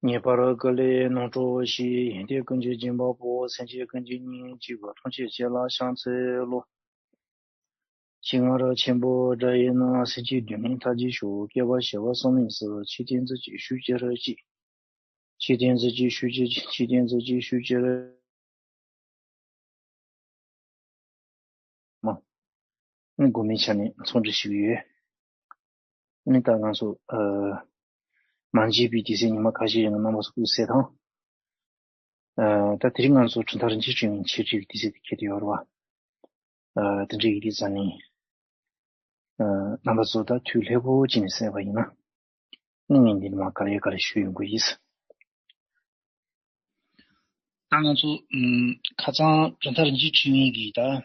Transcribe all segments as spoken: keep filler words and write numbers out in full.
ངེས་པར་བསྐུལ་ལས་ནོར་འཁྲུལ་ཞི། ཡོན་ཏན་ཀུན་གྱི་སྦྱིན་པ་པོ། སེམས་ཅན་ཀུན་གྱི་སྙིང་རྗེ་བོ། ཐམས་ཅད་ཆོས་ལ་ཕྱག་འཚལ་ལོ། ཞིང་ར་ཆེན་པོ་དགྲ་ཡི་ནང་། སེམས་ཅན་སྡུག་བསྔལ་མཐའ་ཅན་ཞི། བསྐལ་པ་བྱེ་བ་གསུམ་ལས་སུ། ཆོས་བསྟན་ཚུལ་གྱིས་ཞུགས་གྱུར་ཅིག། ཆོས་བསྟན་ཚུལ་གྱིས་ཞུགས་གྱུར་ཅིག། ཆོས་བསྟན་ཚུལ་གྱིས་ཞུགས་གྱུར། མ། ནི་དགོས་མེད་ཆ་ནས་ཚོང་འབྲེལ་ཞུས་ཡོད། ནི་ད་ང་ཚོ་ཨ། མ་མཇལ་བའི་དུས་ཚོད་ཉི་མ་ཁ་ཤས་ཡིན་ན་རྣམ་པ་ཚོ་སྐུ་གསལ་དང་། ཨ། ད་དེ་རིང་ང་ཚོ་གྲུབ་མཐའ་རིན་ཆེན་ཕྲེང་བའི་འཆད་ཁྲིད་ཀྱི་དུས་ཚོད་དེ་འཁེལ་དུ་ཡོད་རེད་བ། ཨ། དེ་འདྲའི་ཡིག་རིགས་རྩ་ནས། ཨ། རྣམ་པ་ཚོ་ད་དུས་ལྷོད་པོ་ཅིག་ནས་གསན་པ་ཡིན་ན། ནི་ངས་འདི་ནས་མར་ག་ལེ་ག་ལེ་ཞུ་ཡོང་གི་ཡིན། ད་ང་ཚོ་ཨམ། ཁ་སང་གྲུབ་མཐའ་རིན་ཆེན་ཕྲེང་བའི་གི་ད་ཨམ།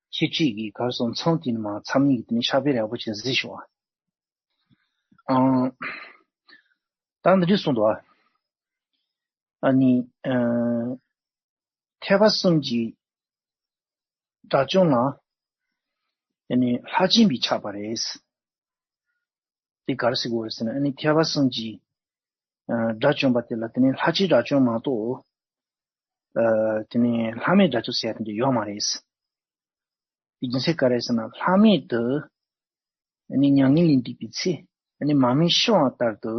འཆད་ཁྲིད་ཀྱི་གར་སོང་མཚམས་དེ་ནས་མར་མཚམས་གཉིས་ཀྱི་དེ་ནས་ཕྱག་དཔེ་ཡག་པོ་ཅིག་གཟིགས་ཤོག་ཨ། ཨང་། ད་འདི་འདྲས་གསུངས་འདུག་ཨ། ཨ་ནི་ཨ། ཐེག་པ་གསུམ་གྱི་དགྲ་བཅོམ་ལ་ཨ་ནི་ལྷ་བཅོམ་པས་ཆགས་པ་རེད། དེ་ག་རེ་ཟེར་དགོས་རེད་ཟེར་ན། ཨ་ནི་ཐེག་པ་གསུམ་གྱི་ཨ། དགྲ་བཅོམ་པ་དེ་ལ་དེ་ནི་ལྷ་བཅས་དགྲ་བཅོམ་མ་གཏོགས། ཨ། དེ་ནི་ལྷ་མེད་དགྲ་བཅོམ་ཟེར་ཡ་དེ་འདྲ་ཡོད་མ་རེད། དེ་རྒྱུ་མཚན་ག་རེ་ཟེར་ན། ལྷ་མེད་དུ་ཨ་ནི་མྱ་ངན་ལས་འདས་པའི་ཚེ། ཨ་ནི་མར་མེ་ཤི་བ་ལྟར་དུ་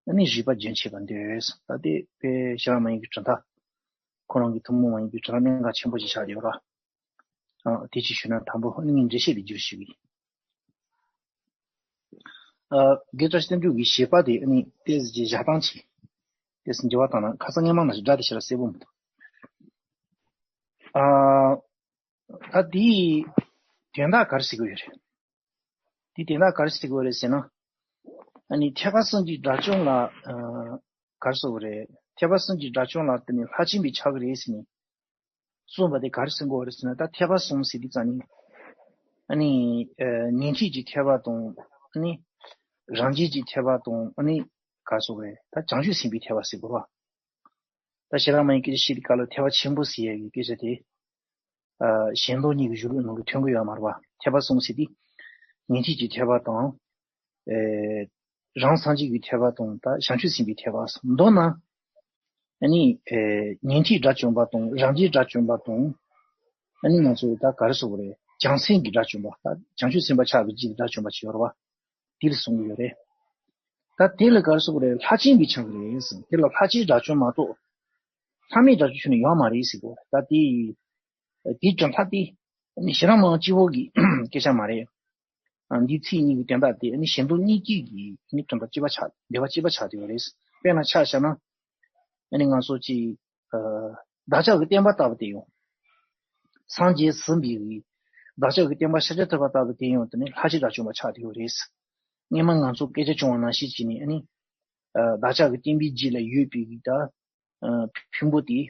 ཨ་ནི་རིག་པ་རྒྱུན་ཆད་པར་འདོད། ད་དེ་དཔེ་ཞེ་དྲག་མ་ཡིན་པའི་གྲུབ་མཐའ། ཁོ་རང་གི་ཐུན་མོང་མ་ཡིན་པའི་གྲུབ་མཐའ་གནད་འགག་ཆེན་པོ་ཞིག་ཆགས་ཡོད་ར། ཨ། དེ་ཅིག་ཞུས་ན་དང་པོ་ཨ་ནི་ངས་འགྲེལ་བཤད་དེ་བསྒྱུར་ཞུ་གི་ཡིན། ཨ། དགེ་བཀྲ་ཤིས་བསྟན་འགྲོ་གི་བཞེད་པ་དེ་ཨ་ནི་ཏོག་ཙམ་ཅིག་བཞག་སྟངས་ཅིག་ཏོག་ཙམ་འགྱུར་བ་བཏང་ན། ཁ་སང་སྔོན་མ་ནང་བཞིན་སྒྲ་དེ་ཞེ་དྲག་གསལ་པོ་མི་འདུག་ཨ། ད་དེའི་དོན་དག་ག་རེ་ཟེར་གྱི་ཡོད་རེད། དེའི་དོན་དག་ག་རེ་ཟེར་གྱི་ཡོད་རེད་ཟེར་ན། ཨ་ནི་ཐེག་པ་གསུམ་གྱི་དགྲ་བཅོམ་ལ། ཨ། ག་རེ་ཟེར་དགོས་རེད། ཐེག་པ་གསུམ་གྱི་དགྲ་བཅོམ་ལ་དེ་ནི་ལྷ་བཅོམ་པས་ཆགས་ཀྱི་རེད་ཟེར་ནས་གསུངས་པ་དེ་ག་རེ་ཟེར་དགོས་རེད་ཟེར་ན། ད་ཐེག་པ་གསུམ་ཟེར་དུས་ཙམ་ནས་ཨ་ནི་ཨ་ཉན་ཐོས་ཀྱི་ཐེག་པ་དང་། ཨ་ནི་རང་རྒྱལ་གྱི་ཐེག་པ་དང་། ཨ་ནི་ག་རེ་ཟེར་དགོས་རེད། ད་བྱང་ཆུབ་སེམས་དཔའི་ཐེག་པ་ཟེར་དགོས་རེད་བ། ད་ཞེ་དྲག་མ་ཡིན་སྐད་ཆ་བཤད་དུས་སྐབས་ལ་ཐེག་པ་ཆེན་པོ་ཟེར་ཡ་གི་སྐད་ཆ་དེ། ཨ། གཞན་ལུགས་གཉིས་ཀྱི་གཞུང་ལུགས་ནང་དུ་ཐོན་གྱི་ཡོད་མ་རེད་བ། ཐེག་པ་གསུམ་ཟེར་དུས་ཉན་ཐོས་ཀྱི་ཐེག་པ་དང་། ཨེ། རང་སངས་རྒྱས་ཀྱི་ཐེག་པ་དང་། ད་བྱང་ཆུབ་སེམས་དཔའི་ཐེག་པ། མདོར་ན་ཨ་ནི་ཨེ་ཉན་ཐོས་དགྲ་བཅོམ་པ་དང་། རང་རྒྱལ་དགྲ་བཅོམ་པ་དང་། ཨ་ནི་ང་ཚོ་ད་ག་རེ་ཟེར་དགོས་རེད། བྱང་སེམས་ཀྱི་དགྲ་བཅོམ་པ། ད་བྱང་ཆུབ་སེམས་དཔའ་ཆགས་པའི་རྗེས་ཀྱི་དགྲ་བཅོམ་པ་ཅིག་ཡོད་རེད་བ། དེ་ལ་གསུང་གི་ཡོད་རེད། ད་དེ་ལ་ག་རེ་ཟེར་དགོས་རེད། ལྷ་བཅོམ་པས་ཆགས་ཀྱི་རེད་ཟེར། དེ་ལ་ལྷ་བཅས་དགྲ་བཅོམ་མ་གཏོགས་ལྷ་མེད་དགྲ་བཅོམ་ཁྱོན་ནས་ཡོད་མ་རེད་ཟེར་གོ། ད་དེ་དེའི་གྲུབ་མཐའ་དེ་ཞེ་དྲག་མང་སྤྱི་བོ་གི་སྐད་ཆ་མ་རེད། འདིའི་ཚིག་གཉིས་ཀྱི་དོན་དག་དེ་ཨ་ནི་གཞན་ལུགས་གཉིས་ཀྱི་གི་ཨ་ནི་གྲུབ་མཐའ་གཅིག་པ་ཆགས། འགྲེལ་པ་གཅིག་པ་ཆགས་བསྡད་ཡོད་རེད། དཔེར་ན་ཆ་བཞག་ན། ཨ་ནི་ང་ཚོ་གཅིག་ཨ། བདག་ཅག་གི་བསྟན་པ་ལྟ་བུ་དེ་ཡང་། སངས་རྒྱས་ཟིན་པའི་བདག་ཅག་གི་བསྟན་པ་ཤཱཀྱ་ཐུབ་པ་ལྟ་བུ་དེ་ཡང་དེ་ནི་ལྷ་བཅས་དགྲ་བཅོམ་པ་ཆགས་བསྡད་ཡོད་རེད། སྔོན་མ་ང་ཚོ་སྐད་ཆ་བྱུང་བ་ནང་བཞིན་བྱས་ནས་ཨ་ནི། ཨ། བདག་ཅག་གི་བསྟན་པའི་རྗེས་ལ་ཡོད་པའི་གི་ད། ཨ། ཕུང་པོ་དེ།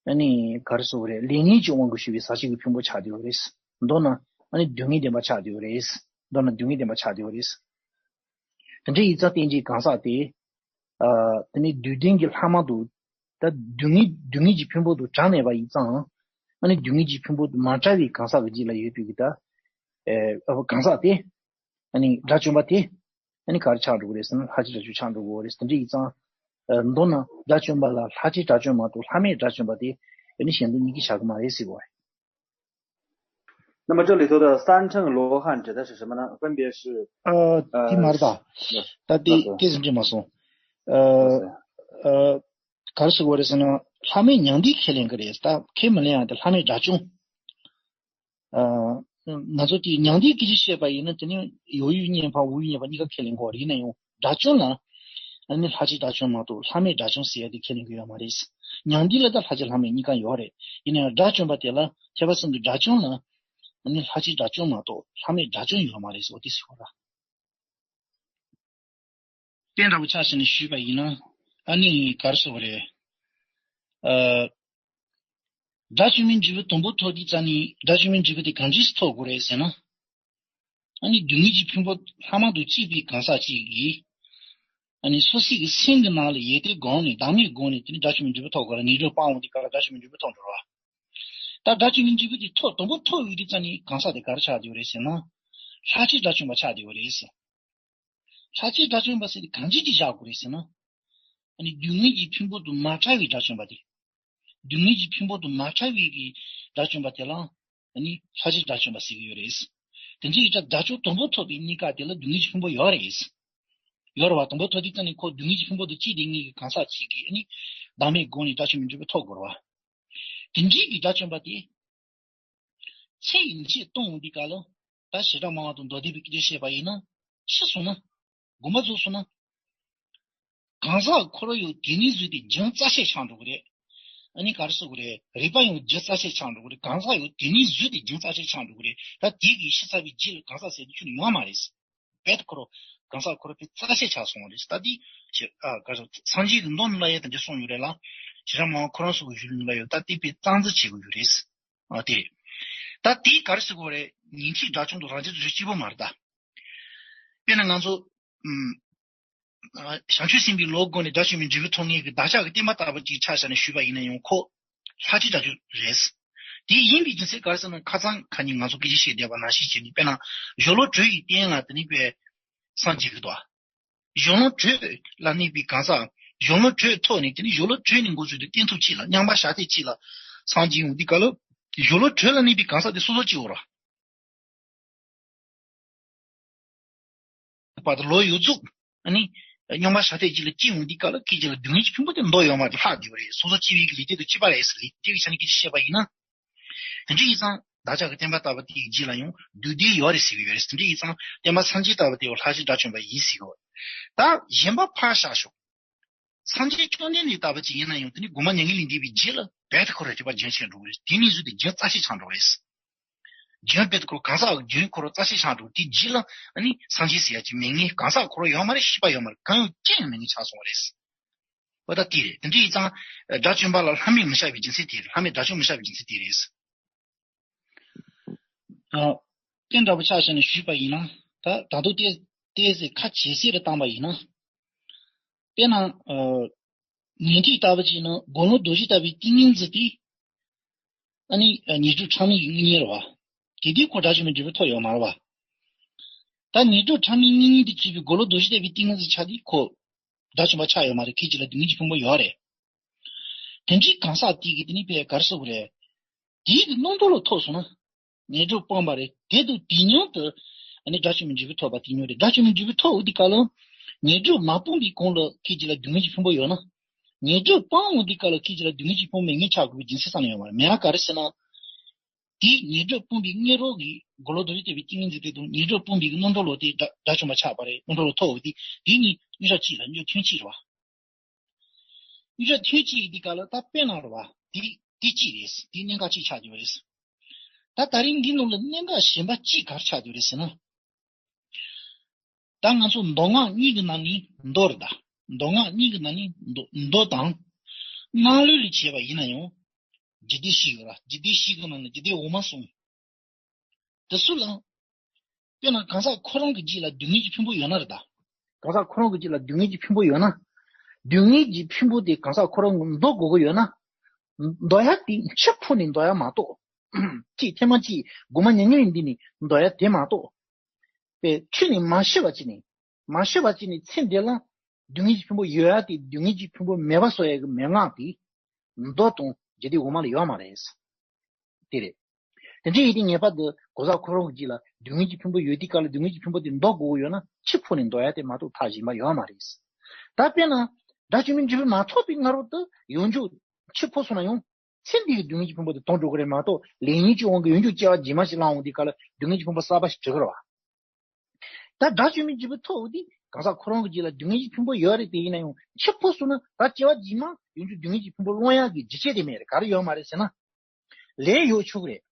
ཨ་ནི་ག་རེ་ཟེར་དགོས་རེད། ལས་ངན་གྱི་དབང་གིས་ཞུགས་པའི་ཟག་བཅས་ཀྱི་ཕུང་པོ་ཆགས་བསྡད་ཡོད་རེད། མདོར་ན་ཨ་ནི་སྡུག་བསྔལ་ལྡན་པ་ཆགས་བསྡད་ཡོད་རེད། མདོར་ན་སྡུག་བསྔལ་ལྡན་པ་ཆགས་བསྡད་ཡོད་རེད། དེ་འདྲ་ཡིན་ཙང་རྟེན་གྱི་གང་ཟག་དེ། ཨ། དེ་ནི་སྡུག་ལྡན་གྱི་ལྷག་མ་དུ། ད་སྡུག་བསྔལ་སྡུག་བསྔལ་གྱི་ཕུང་པོ་དུ་བགྲངས་མེད་པ་ཡིན་ཙང་། ཨ་ནི་སྡུག་བསྔལ་གྱི་ཕུང་པོ་དུ་མ་བགྲངས་པའི་གང་ཟག་གི་རྗེས་ལ་ཡོད་པའི་གི་ད། ཨ། གང་ཟག་དེ། ཨ་ནི་དགྲ་བཅོམ་པ་དེ། ཨ་ནི་ག་རེ་ཆགས་འགྲོ་གི་རེད་ཟེར་ན། ལྷ་བཅས་དགྲ་བཅོམ་ཆགས་འགྲོ་གི་རེད། དེ་འདྲ་ཡིན་ཙང་། ཨ། མདོར་ན་དགྲ་བཅོམ་པ་ལ་ལྷ་བཅས་དགྲ་བཅོམ་མ་གཏོགས་ལྷ་མེད་དགྲ་བཅོམ་པ་དེ་ཨ་ནི་གཞན་ལུགས་གཉིས་ཀྱིས་བཞག་གི་མ་རེད་ཟེར་གོ། 那么这里头的三乘罗汉指的是什么呢？分别是 ཨ། དེ་མ་རེད་ད། ད་དེ་སྐད་ཟིན་དྲི་མ་སོང་། ཨ། ཨ། ག་རེ་ཟེར་དགོས་རེད་ཟེར་ན། ལྷ་མེད་མྱང་འདས་ཁས་ལེན་གྱི་རེད། ད་ཁས་མི་ལེན་ཡང་དེ་ལྷ་མེད་དགྲ་བཅོམ། ཨ། ང་ཚོ་དེ་མྱང་འདས་སྐད་ཆ་བཤད་པ་ཡིན་ན། དེ་ནི་འོག་ཡུལ་མཉན་པ་འོག་ཡུལ་མཉན་པ་གཉིས་ཀ་ཁས་ལེན་དགོས་རེད། ཡིན་ན་ཡང་དགྲ་བཅོམ་ལ་ཨ་ནི་ལྷ་བཅས་དགྲ་བཅོམ་མ་གཏོགས་ལྷ་མེད་དགྲ་བཅོམ་ཟེར་ཡ་དེ་ཁས་ལེན་གྱི་ཡོད་མ་རེད། མྱང་འདས་ལ་ད་ལྷ་བཅས་ལྷ་མེད་གཉིས་ཀ་ཡོད་རེད། ཡིན་ན་ཡང་དགྲ་བཅོམ་པ་དེ་ལ། ཐེག་པ་གསུམ་གྱི་དགྲ་བཅོམ་ལ་ཨ་ནི་ལྷ་བཅས་དགྲ་བཅོམ་མ་གཏོགས་ལྷ་མེད་དགྲ་བཅོམ་ཡོད་མ་རེད་ཟེར་བ་དེ་ཟེར་བ་རེད། དེ་འདྲ་བོ་ཆ་བཞག་ནས་ཞུས་པ་ཡིན་ན། ཨ་ནི་ག་རེ་ཟེར་དགོས་རེད། ཨ། དགྲ་བཅོམ་པའི་འབྲས་བུ་དང་པོ་ཐོབ་དུས་ཙམ་ནས་དགྲ་བཅོམ་པའི་འབྲས་བུ་དེ་གང་འདྲས་སུ་ཐོབ་དགོས་རེད་ཟེར་ན། ཨ་ནི་སྡུག་བསྔལ་གྱི་ཕུང་པོ་ལྷག་མ་དང་བཅས་པའི་གང་ཟག་ཅིག་གིས། ཨ་ནི་སོ་སོའི་གི་སེམས་ཀྱི་ནང་ལ་ཡོན་ཏན་བསྒོམས་ནས། བདག་མེད་བསྒོམས་ནས། དེ་ནི་དགྲ་བཅོམ་པའི་འབྲས་བུ་ཐོབ་དགོས་རེད། ངན་འགྲོར་སྤང་འོང་དུས་སྐབས་ལ་དགྲ་བཅོམ་པའི་འབྲས་བུ་ཐོབ་འགྲོ་བ། ད་དགྲ་བཅོམ་པའི་འབྲས་བུ་དེ་ཐོབ། དང་པོ་ཐོབ་ཡོང་དུས་ཙམ་ནས་གང་ཟག་དེ་ག་རེ་ཆགས་བསྡད་ཡོད་རེད་ཟེར་ན། ལྷ་བཅས་དགྲ་བཅོམ་པ་ཆགས་བསྡད་ཡོད་རེད་ཟེར། ལྷ་བཅས་དགྲ་བཅོམ་པ་ཟེར་དེ་གང་ཅི་ཅིག་བཞག་དགོས་རེད་ཟེར་ན། ཨ་ནི་སྡུག་བསྔལ་གྱི་ཕུང་པོ་དང་མ་བྲལ་བའི་དགྲ་བཅོམ་པ་དེ། སྡུག་བསྔལ་གྱི་ཕུང་པོ་དང་མ་བྲལ་བའི་གི་དགྲ་བཅོམ་པ་དེ་ལ། ཨ་ནི་ལྷ་བཅས་དགྲ་བཅོམ་པ་ཟེར་གྱི་ཡོད་རེད། དེ་འདྲའི་ཡིག་ཆ་དགྲ་བཅོམ་དང་པོ་ཐོབ་པའི་གནས་སྐབས་དེ་ལ་སྡུག་བསྔལ་གྱི་ཕུང་པོ་ཡོད་རེད། ཡོད་རེད་བ། དང་པོ་ཐོབ་དུས་ཙམ་ནས་ཁོ་སྡུག་བསྔལ་གྱི་ཕུང་པོ་དང་གཅིག་དེ་ངེས་ཀྱི་གང་ཟག་གཅིག་གིས་ཨ་ནི་བདག་མེད་སྒོམ་ནས་དགྲ་བཅོམ་པའི་འབྲས་བུ་ཐོབ་དགོས་རེད་བ། དེ་འདྲའི་གི་དགྲ་བཅོམ་པ་དེ། ཚེ་ཡི་ལས་བྱེད་གཏོང་འོང་དུས་སྐབས་ལ། ད་བྱེ་བྲག་སྨྲ་བ་དང་མདོ་སྡེ་པའི་སྐད་ཆ་བཤད་པ་ཡིན་ན། ཤི་སོང་ན། དགོངས་པ་རྫོགས་སོང་ན། གང་ཟག་ཁོ་རང་ཡང་དེ་ནས་བཟོས་ཏེ་རྒྱུན་རྩ་ཤེས་ཆགས་འགྲོ་གི་རེད། ཨ་ནི་ག་རེ་ཟེར་དགོས་རེད། རིག་པ་ཡང་རྒྱུན་རྩ་ཤེས་ཆགས་འགྲོ་གི་རེད། གང་ཟག་ཡང་དེ་ནས་བཟོས་ཏེ་རྒྱུན་རྩ་ཤེས་ཆགས་འགྲོ་གི་རེད། ད་དེ་གིས་ཤི་ཚར་བའི་རྗེས་ལ་གང་ཟག་ཟེར་དུས་ཁྱོན་ནས་ཡོང་བ་མ་རེད། རྦད་དེ་ཁོ་རང་གང་ཟག་ཁོ་རང་དེ་རྩ་ཤེས་ཆགས་སོང་བ་རེད། ད་དེ་ཞེ་ཨ་ག་རེ་ཟེར། སངས་རྒྱས་ཀྱི་མདོ་ནང་ལ་ཡང་དེ་འདྲ་གསུངས་ཡོད་རེད་ལ། བྱེ་བྲག་སྨྲ་བ་ཁོ་རང་ཚོ་གི་གཞུང་ནང་ལ་ཡང་ད་དེ་དཔེ་གཙང་བརྗེ་བྱེད་དགོས་ཡོད་རེད། ཨ་དེ་རེད། ད་དེ་ག་རེ་ཟེར་དགོས་རེད། ཉན་ཐོས་དགྲ་བཅོམ་དང་རང་རྒྱལ་དུ་གཅིག་པོ་མ་རེད་ད། དཔེར་ན་ང་ཚོ། ཨམ། ཨ། བྱང་ཆུབ་སེམས་དཔའི་བློ་སྒོ་ནས་དགྲ་བཅོམ་པའི་འབྲས་བུ་ཐོབ་མཁན་གྱི་བདག་ཅག་གི་བསྟན་པ་ལྟ་བུ་ཅིག་ཆ་བཞག་ནས་ཞུས་པ་ཡིན་ན་ཡང་ཁོ། ལྷ་བཅས་དགྲ་བཅོམ་རེད། དེ་ཡིན་པའི་རྒྱུ་མཚན་ག་རེ་ཟེར་ན། ཁ་སང་ཁ་ཉིན་ང་ཚོ་སྐད་ཆ་བཤད་བསྡད་པ་ནང་བཞིན་བྱས་ནས། དཔེར་ན་གཞོན་ལུགས་དྲོད་ཀྱི་རྟེན་ལ་དེ་ནི་དཔེ་སངས་རྒྱས་ཀྱི་འདུག་ཨ། གཞོན་ལུགས་དྲོད་ལ་གནས་པའི་གང་ཟག་གཞོན་ལུགས་དྲོད་ཐོག་ནས་དེ་ནི་གཞོན་ལུགས་དྲོད་ནས་འགོ་བཙུགས་ཏེ་སྟོན་ཐོག་གཅིག་ལ། མཉམ་པ་ཞག་སྟེ་གཅིག་ལ་སངས་རྒྱས་ཡོང་དུས་སྐབས་ལ། གཞོན་ལུགས་དྲོད་ལ་གནས་པའི་གང་ཟག་དེ་སོ་སོ་གཅིག་འོ་ར། བར་དུ་ལོ་ཡོད་ཚུགས། ཨ་ནི། སྙོམས་པ་ཞག་སྟེ་གཅིག་ལ་སྐྱེ་ཡོང་དུས་སྐབས་ལ་སྐད་ཅིག་ལ་སྡུག་བསྔལ་གྱི་ཕུང་པོ་དེ་འདོར་ཡོད་མ་རེད། ལྷག་བསྡད་པ་རེད། སོ་སོ་སྐྱེ་བོའི་གི་ལུས་རྟེན་དུ་སྐྱེས་པ་རེད་ཟེར། ལུས་རྟེན་གྱི་ཆ་ནས་སྐད་ཆ་བཤད་པ་ཡིན་ན། དེ་འདྲ་ཡིན་ཙང་བདག་ཅག་གི་བསྟན་པ་ལྟ་བུ་དེའི་རྗེས་ལ་ཡང་སྡུག་བསྔལ་ཡོད་རེད་ཟེར་གྱི་ཡོད་རེད། དེ་འདྲ་ཡིན་ཙང་བསྟན་པ་སངས་རྒྱས་ལྟ་བུ་དེ་བ་ལྷ་བཅས་དགྲ་བཅོམ་པ་ཡིན་ཟེར་གྱི་ཡོད། ད་གཞན་པ་ཕར་བཞག་ཤོག་སངས་རྒྱས་བཅོམ་ལྡན་འདས་ལྟ་བུ་ཅིག་ཡིན་ན་ཡང་དེ་ནི་སྒོམ་མྱ་ངན་ལས་འདས་པའི་རྗེས་ལ་རྦད་དེ་ཁོ་རང་རིག་པ་རྒྱུན་ཆད་འགྲོ་གི་རེད། དེ་ནས་བཟུང་སྟེ་རྒྱུན་རྩ་ཤེས་ཆགས་འགྲོ་གི་རེད། རྒྱུན་རྦད་དེ་ཁོ་རང་གང་ཟག་རྒྱུན་ཁོ་རང་རྩ་ཤེས་ཆགས་འགྲོ། དེ་རྗེས་ལ་ཨ་ནི་སངས་རྒྱས་ཟེར་ཡ་ཅིག་མེད་མཁན། གང་ཟག་ཁོ་རང་ཡོད་མ་རེད། ཤེས་པ་ཡོད་མ་རེད། གང་ཡང་ཅི་ཡང་མེད་མཁན་ཆགས་སོང་བ་རེད། འོ་ད་དེ་རེད། དེ་འདྲ་ཡིན་ཙང་དགྲ་བཅོམ་པ་ལ་ལྷ་མིར་མི་བྱ་བའི་རྒྱུ་མཚན་དེ་རེད། ལྷ་མིར་དགྲ་བཅོམ་མི་བྱ་བའི་རྒྱུ་མཚན་དེ་རེད། ཨ། དེ་འདྲ་པོ་ཆ་བཞག་ནས་ཞུས་པ་ཡིན་ན། ད་ད་དུང་ཏོག་ཙམ་ཁ་ཇེ་གསལ་རུ་བཏང་པ་ཡིན་ན། དཔེར་ན། ཨ། ཉན་ཐོས་ལྟ་བུ་ཅིག་ནི་དགེ་སློང་རྡོ་རྗེ་ལྟ་བུའི་ཏིང་ངེ་འཛིན་དེ། ཨ་ནི་ཉེར་སྒྲིབ་ཕྲ་མོའི་གི་དངོས་གཉེན་རེད་བ། དེ་དུས་ཁོ་དགྲ་བཅོམ་པའི་འབྲས་བུ་ཐོབ་ཡོད་མ་རེད་བ། ད་ཉེར་སྒྲིབ་ཕྲ་མོའི་དངོས་གཉེན་དེ་བྱས་པའི་དགེ་སློང་རྡོ་རྗེ་ལྟ་བུའི་ཏིང་ངེ་འཛིན་ཆགས་དུས་ཁོ་དགྲ་བཅོམ་པ་ཆགས་ཡོད་མ་རེད། ཁོའི་རྗེས་ལ་སྡུག་བསྔལ་གྱི་ཕུང་པོ་ཡོད་རེད། དེ་འདྲའི་གང་ཟག་དེ་གིས་དེ་ནི་དཔེ་ག་རེ་ཟེར་དགོས་རེད། དེའི་གི་རྣམ་རྟོག་ལ་ཐོགས་སོང་ན། ཉེར་སྒྲིབ་སྤངས་པ་རེད། དེ་དང་དེ་མཉམ་དུ་ཨ་ནི་དགྲ་བཅོམ་པའི་འབྲས་བུ་ཐོབ་པ་དེ་ཉིད་རེད། དགྲ་བཅོམ་པའི་འབྲས་བུ་ཐོབ་འོང་དུས་སྐབས་ལ། ཉེར་སྒྲིབ་མ་སྤངས་པའི་གོང་ལ་ཁོའི་རྗེས་ལ་སྡུག་བསྔལ་གྱི་ཕུང་པོ་ཡོད་ན། ཉེར་སྒྲིབ་སྤངས་འོང་དུས་སྐབས་ལ་ཁོའི་རྗེས་ལ་སྡུག་བསྔལ་གྱི་ཕུང་པོ་མེད་མཁན་ཆགས་དགོས་པའི་རྒྱུ་མཚན་བསམ་ཡོད་མ་རེད། མེད་ན་ག་རེ་ཟེར་ན། དེ་ཉེར་སྒྲིབ་སྤངས་པའི་སྔོན་རོལ་གྱི་དགེ་སློང་རྡོ་རྗེ་ལྟ་བུའི་ཏིང་ངེ་འཛིན་དེ་དང་ཉེར་སྒྲིབ་སྤངས་པའི་གི་རྣམ་གྲོལ་ལོ་དེ་དགྲ་དགྲ་བཅོམ་པ་ཆགས་པ་རེད། རྣམ་གྲོལ་ལོ་ཐོབ་འོང་དུས་དེ་གཉིས་མཉམ་བཞག་གཅིག་རེད། མཉམ་ཐོན་གཅིག་རེད་བ། མཉམ་བཞག་ཐོན་གཅིག་ཡིན་དུས་སྐབས་ལ་ད་དཔེར་ན་རེད་བ། དེ་དེ་གཅིག་རེད། དེ་གནད་འགག་གཅིག་ཆགས་ཀྱི་ཡོད་རེད། ད་ད་རིང་འདི་ནང་ལ་གནད་འགག་གཞན་པ་གཅིག་ག་རེ་ཆགས་ཀྱི་ཡོད་རེད་ཟེར་ན། ད་ང་ཚོ་མདོ་སྔགས་གཉིས་ཀྱི་ནང་ནས་མདོ་རེད་ད། མདོ་སྔགས་གཉིས་ཀྱི་ནང་ནས་མདོ་མདོ་དང་། སྔགས་ལུགས་ལ་བྱས་པ་ཡིན་ན་ཡང་། རྒྱུད་སྡེ་བཞི་ཡོད་ར། རྒྱུད་སྡེ་བཞི་གི་ནང་ནས་རྒྱུད་སྡེ་འོག་མ་གསུམ། དེ་ཚོ་ལ། དཔེར་ན་གང་ཟག་ཁོ་རང་གི་རྗེས་ལ་སྡུག་བསྔལ་གྱི་ཕུང་པོ་ཡོད་ན་རེད་ད། གང་ཟག་ཁོ་རང་གི་རྗེས་ལ་སྡུག་བསྔལ་གྱི་ཕུང་པོ་ཡོད་ན། སྡུག་བསྔལ་གྱི་ཕུང་པོ་དེ་གང་ཟག་ཁོ་རང་གིས་འདོར་དགོས་ཀྱི་ཡོད་ན། འདོར་ཡ་དེ་འཆི་འཕོ་ནས་འདོར་ཡ་མ་གཏོགས། གཅིག་ཐེངས་མ་གཅིག་སྒོམ་མྱ་ངན་ལས་འདས་ནས་འདོར་ཡ་དེ་མ་གཏོགས། པའི་ཁྱོན་ནས་མ་ཤི་བ་ཅིག་ནས། མ་ཤི་བ་ཅིག་ནས་ཚེ་འདི་ལ་སྡུག་བསྔལ་གྱི་ཕུང་པོ་ཡོད་ཡ་དེ། སྡུག་བསྔལ་གྱི་ཕུང་པོ་མེད་པ་བཟོ་ཡ་གི་མན་ངག་དེ། མདོ་དང་རྒྱུད་སྡེ་འོག་མ་ལ་ཡོད་མ་རེད། དེ་རེད། དེ་འདྲ་ཡིན་དུས་ངེས་པར་དུ་གང་ཟག་ཁོ་རང་གི་རྗེས་ལ་སྡུག་བསྔལ་གྱི་ཕུང་པོ་ཡོད་དུས་སྐབས་ལ་སྡུག་བསྔལ་གྱི་ཕུང་པོ་དེ་འདོར་དགོས་ཀྱི་ཡོད་ན། འཆི་འཕོ་ནས་འདོར་ཡ་དེ་མ་གཏོགས་ཐབས་གཞན་པ་ཡོད་མ་རེད། ད་དཔེར་ན། དགྲ་བཅོམ་པའི་འབྲས་བུ་མ་ཐོབ་པའི་སྔ་རོལ་དུ་ཡོངས་འཇུག་འཆི་འཕོ་སོང་ན་ཡང་། ཚེ་འདིའི་སྡུག་བསྔལ་གྱི་ཕུང་པོ་དེ་དོར་འགྲོ་གི་རེད་མ་གཏོགས། ལས་ཉོན་གྱི་དབང་གིས་ཡོངས་འཇུག་སྐྱེ་བ་རྗེས་མ་ཞིག་བླངས་འོང་དུས་སྐབས་ལ་སྡུག་བསྔལ་གྱི་ཕུང་པོ་གསར་པ་ཞིག་འབྲི་གི་རེད་བ། ད་དགྲ་བཅོམ་པའི་འབྲས་བུ་ཐོབ་འོང་དུས་གང་ཟག་ཁོ་རང་གི་རྗེས་ལ་སྡུག་བསྔལ་གྱི་ཕུང་པོ་ཡོད་རེད། དེ་ཡིན་ན་ཡང་འཆི་འཕོ་སོང་ན་ད་སྐྱེ་བ་རྗེས་མ་ཡོངས་འཇུག་སྡུག་བསྔལ་གྱི་ཕུང་པོ་སློང་ཡག་གི་རྒྱུ་ཆ་དེ་མེད་རེད། ག་རེ་ཡོད་མ་རེད་ཟེར་ན། ལས་ཡོད་ཆོག་གི་རེད།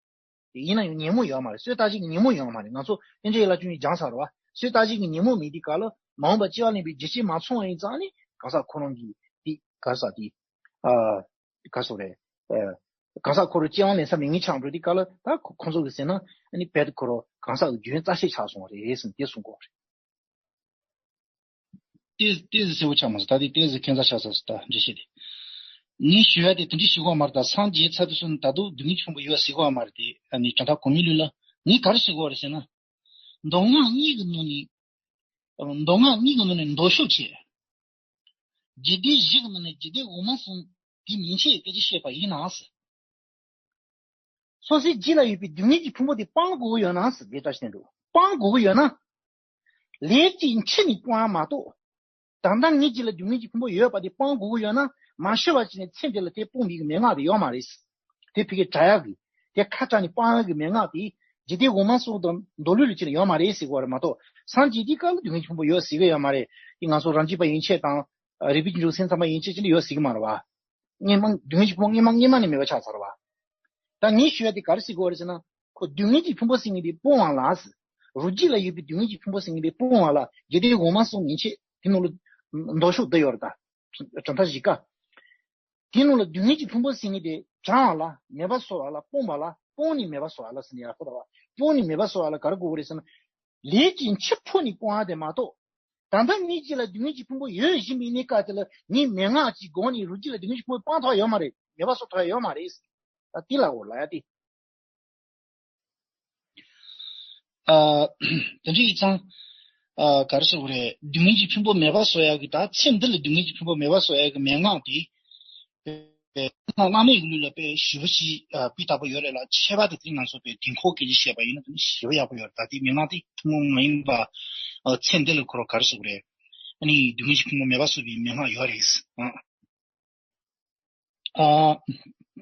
དེ་ཡིན་ན་ཡང་ཉོན་མོངས་ཡོད་མ་རེད། ཟོས་ལྟ་བྱེད་ཀྱི་ཉོན་མོངས་ཡོད་མ་རེད། ང་ཚོ་ཨེ་འདྲ་ཡི་ལ་ཅུང་ཡིན་སྦྱངས་ཚར་རེད་བ། ཟོས་ལྟ་བྱེད་ཀྱི་ཉོན་མོངས་མེད་དུས་སྐབས་ལ་མ་འོངས་པ་སྐྱེ་བ་ལེན་པའི་རྒྱུ་ཆ་མ་ཚང་བ་ཡིན་ཙང་ནི་གང་ཟག་ཁོ་རང་གི་དེ་ག་ས་དེ། ཨ། ག་སོགས་རེད། ཨ། གང་ཟག་ཁོ་རང་སྐྱེ་བ་ལེན་ས་མེད་མཁན་ཆགས་འགྲོ་དུས་སྐབས་ལ་ད་ཁོ་ཁོ་ཚོ་གི་ཟེར་ན་ཨ་ནི་རྦད་དེ་ཁོ་རང་གང་ཟག་གི་རྒྱུན་རྩ་ཤེས་ཆགས་སོང་བ་རེད་ཟེར་ནས་དེ་གསུང་གི་ཡོད་རེད། ཏོག་ཙམ་ཏོག་ཙམ་གསལ་པོ་ཆགས་མ་སོང་། ད་དེ་ཏོག་ཙམ་ཁྱད་མཚར་ཆགས་ཚར་སོང་། ད་འགྲེལ་བཤད་དེ། ངས་ཞུ་ཡ་དེ་དེ་འདྲ་ཞུ་གི་ཡོད་མ་རེད། ད་སངས་རྒྱས་ཚར་དུས་ཙམ་ད་དུང་སྡུག་བསྔལ་ཆེན་པོ་ཡོད་ཟེར་གི་ཡོད་མ་རེད་དེ། ཨ་ནི་དྲན་ཐག་གོང་མའི་ལུགས་ལ་ངས་ག་རེ་ཞུ་གི་ཡོད་རེད་ཟེར་ན། མདོ་སྔགས་གཉིས་ཀྱི་ནང་ནས་ མདོ་སྔགས་གཉིས་ཀྱི་ནང་ནས་མདོ་ཕྱོགས་ཆེ། རྒྱུད་སྡེ་བཞི་གི་ནང་ནས་རྒྱུད་སྡེ་འོག་མ་གསུམ་དེ་མན་ཆད་སྐད་ཆ་བཤད་པ་ཡིན་ན། སོ་སོའི་རྒྱུད་ལ་ཡོད་པའི་སྡུག་བསྔལ་གྱི་ཕུང་པོ་དེ་སྤང་དགོས་ཀྱི་ཡོད་ན་ཟེར། དེ་ལྟར་བཤད་འདུག་སྤང་དགོས་ཀྱི་ཡོད་ན། ལས་ཀྱི་འཆི་ནས་སྤོང་ཡ་མ་གཏོགས། ད་ལྟ་ངའི་རྒྱུད་ལ་སྡུག་བསྔལ་གྱི་ཕུང་པོ་ཡོད་པ་དེ་སྤང་དགོས་ཀྱི་ཡོད་ན། མ་ཤི་བ་བྱས་ནས་ཚེ་འདི་ལ་དེ་སྤོང་བའི་གི་མན་ངག་དེ་ཡོད་མ་རེད། དེ་ཕ་གིར་དྲག་ཡག་གི། དེ་ཁ་བྲལ་ནས་སྤང་ཡག་གི་མན་ངག་དེ། རྒྱུད་སྡེ་འོག་མ་གསུམ་དང་མདོ་ལུགས་ལ་ཅི་ལ་ཡོད་མ་རེད་ཟེར་གོ་རེད་མ་གཏོགས། སངས་རྒྱས་དེའི་སྐབས་ལ་སྡུག་བསྔལ་གྱི་ཕུང་པོ་ཡོད་ཟེར་གི་ཡོད་མ་རེད། དེ་ང་ཚོ་རང་རྒྱུད་པ་ཡན་ཆད་དང་། རིག་པའི་རྒྱུ་འབྲས་སེམས་ཙམ་པ་ཡན་ཆད་ཅི་ལ་ཡོད་ཟེར་གི་མ་རེད་བ། སྔོན་མ་སྡུག་བསྔལ་གྱི་ཕུང་པོ་སྔོན་མ་སྔོན་མ་ནས་མེད་པ་ཆགས་ཚར་བ། ད་ངས་ཞུ་ཡ་དེ་ག་རེ་ཟེར་དགོས་རེད་ཟེར་ན། ཁོ་སྡུག་བསྔལ་གྱི་ཕུང་པོ་ཟེར་མཁན་དེ་སྤོང་བ་ལ། རུ་རྒྱུད་ལ་ཡོད་པའི་སྡུག་བསྔལ་གྱི་ཕུང་པོ་ཟེར་མཁན་དེ་སྤོང་བ་ལ་རྒྱུད་སྡེ་འོག་མ་གསུམ་མན་ཆད་དེ་ནང་ལ་མདོ་ཕྱོགས་བསྡུས་ཡོད་རེད་ད། གྲུབ་མཐའ་བཞི་ཀ། དེ་ནང་ལ་སྡུག་བསྔལ་གྱི་ཕུང་པོ་ཟེར་མཁན་དེ་དྲང་བ་ལ་མེད་པ་བཟོ་བ་ལ་སྤོང་བ་ལ་སྤོང་ནས་མེད་པ་བཟོ་བ་ལ་ཟེར་ནས་ཡག་པོ་རེད་བ། སྤོང་ནས་མེད་པ་བཟོ་བ་ལ་ག་རེ་དགོས་རེད་ཟེར་ན། ལས་ཀྱི་འཆི་འཕོ་ནས་སྤོང་བ་དེ་མ་གཏོགས། ད་ལྟ་ངའི་རྒྱུད་ལ་སྡུག་བསྔལ་གྱི་ཕུང་པོ་ཡོད་བཞིན་པའི་གནས་སྐབས་དེ་ལ་ངས་མན་ངག་ཅིག་སྒོ་ནས་རུ་རྒྱུད་ལ་སྡུག་བསྔལ་གྱི་ཕུང་པོ་སྤང་ཐུབ་ཡོད་མ་རེད། མེད་པ་བཟོ་ཐུབ་ཡོད་མ་རེད། ད་དེ་ལ་འོ་ལ་ཡ་དེ། ཨ། དེ་འདྲ་ཡིན་ཙང་། ཨ། ག་རེ་ཟེར་དགོས་རེད། སྡུག་བསྔལ་གྱི་ཕུང་པོ་མེད་པ་བཟོ་ཡག་གི་ད་ཚེ་འདི་ལ་སྡུག་བསྔལ་གྱི་ཕུང་པོ་མེད་པ་བཟོ་ཡག་གི་མན་ངག་དེ། བླ་མའི་ལུགས་ལ་དཔེ་ཞིབ་པོ་ཞིག་སྤུས་དག་པོ་ཡོད་རེད་ལ། ཁྱད་པར་དུ་དེ་ང་ཚོ་དཔེ་དུས་འཁོར་སྐད་ཆ་བཤད་པ་ཡིན་ན་དེ་ནི་ཞེ་པོ་ཡག་པོ་ཡོད་རེད། ད་དེ་མན་ངག་དེ་ཐུན་མོང་མ་ཡིན་པ། ཨ། ཚེ་འདི་ལ་ཁོ་རང་ག་རེ་ཟེར་དགོས་རེད། ཨ་ནི་སྡུག་བསྔལ་གྱི་ཕུང་པོ་མེད་པ་བཟོ་བའི་མན་ངག་ཡོད་རེད། ཨ། ཨ།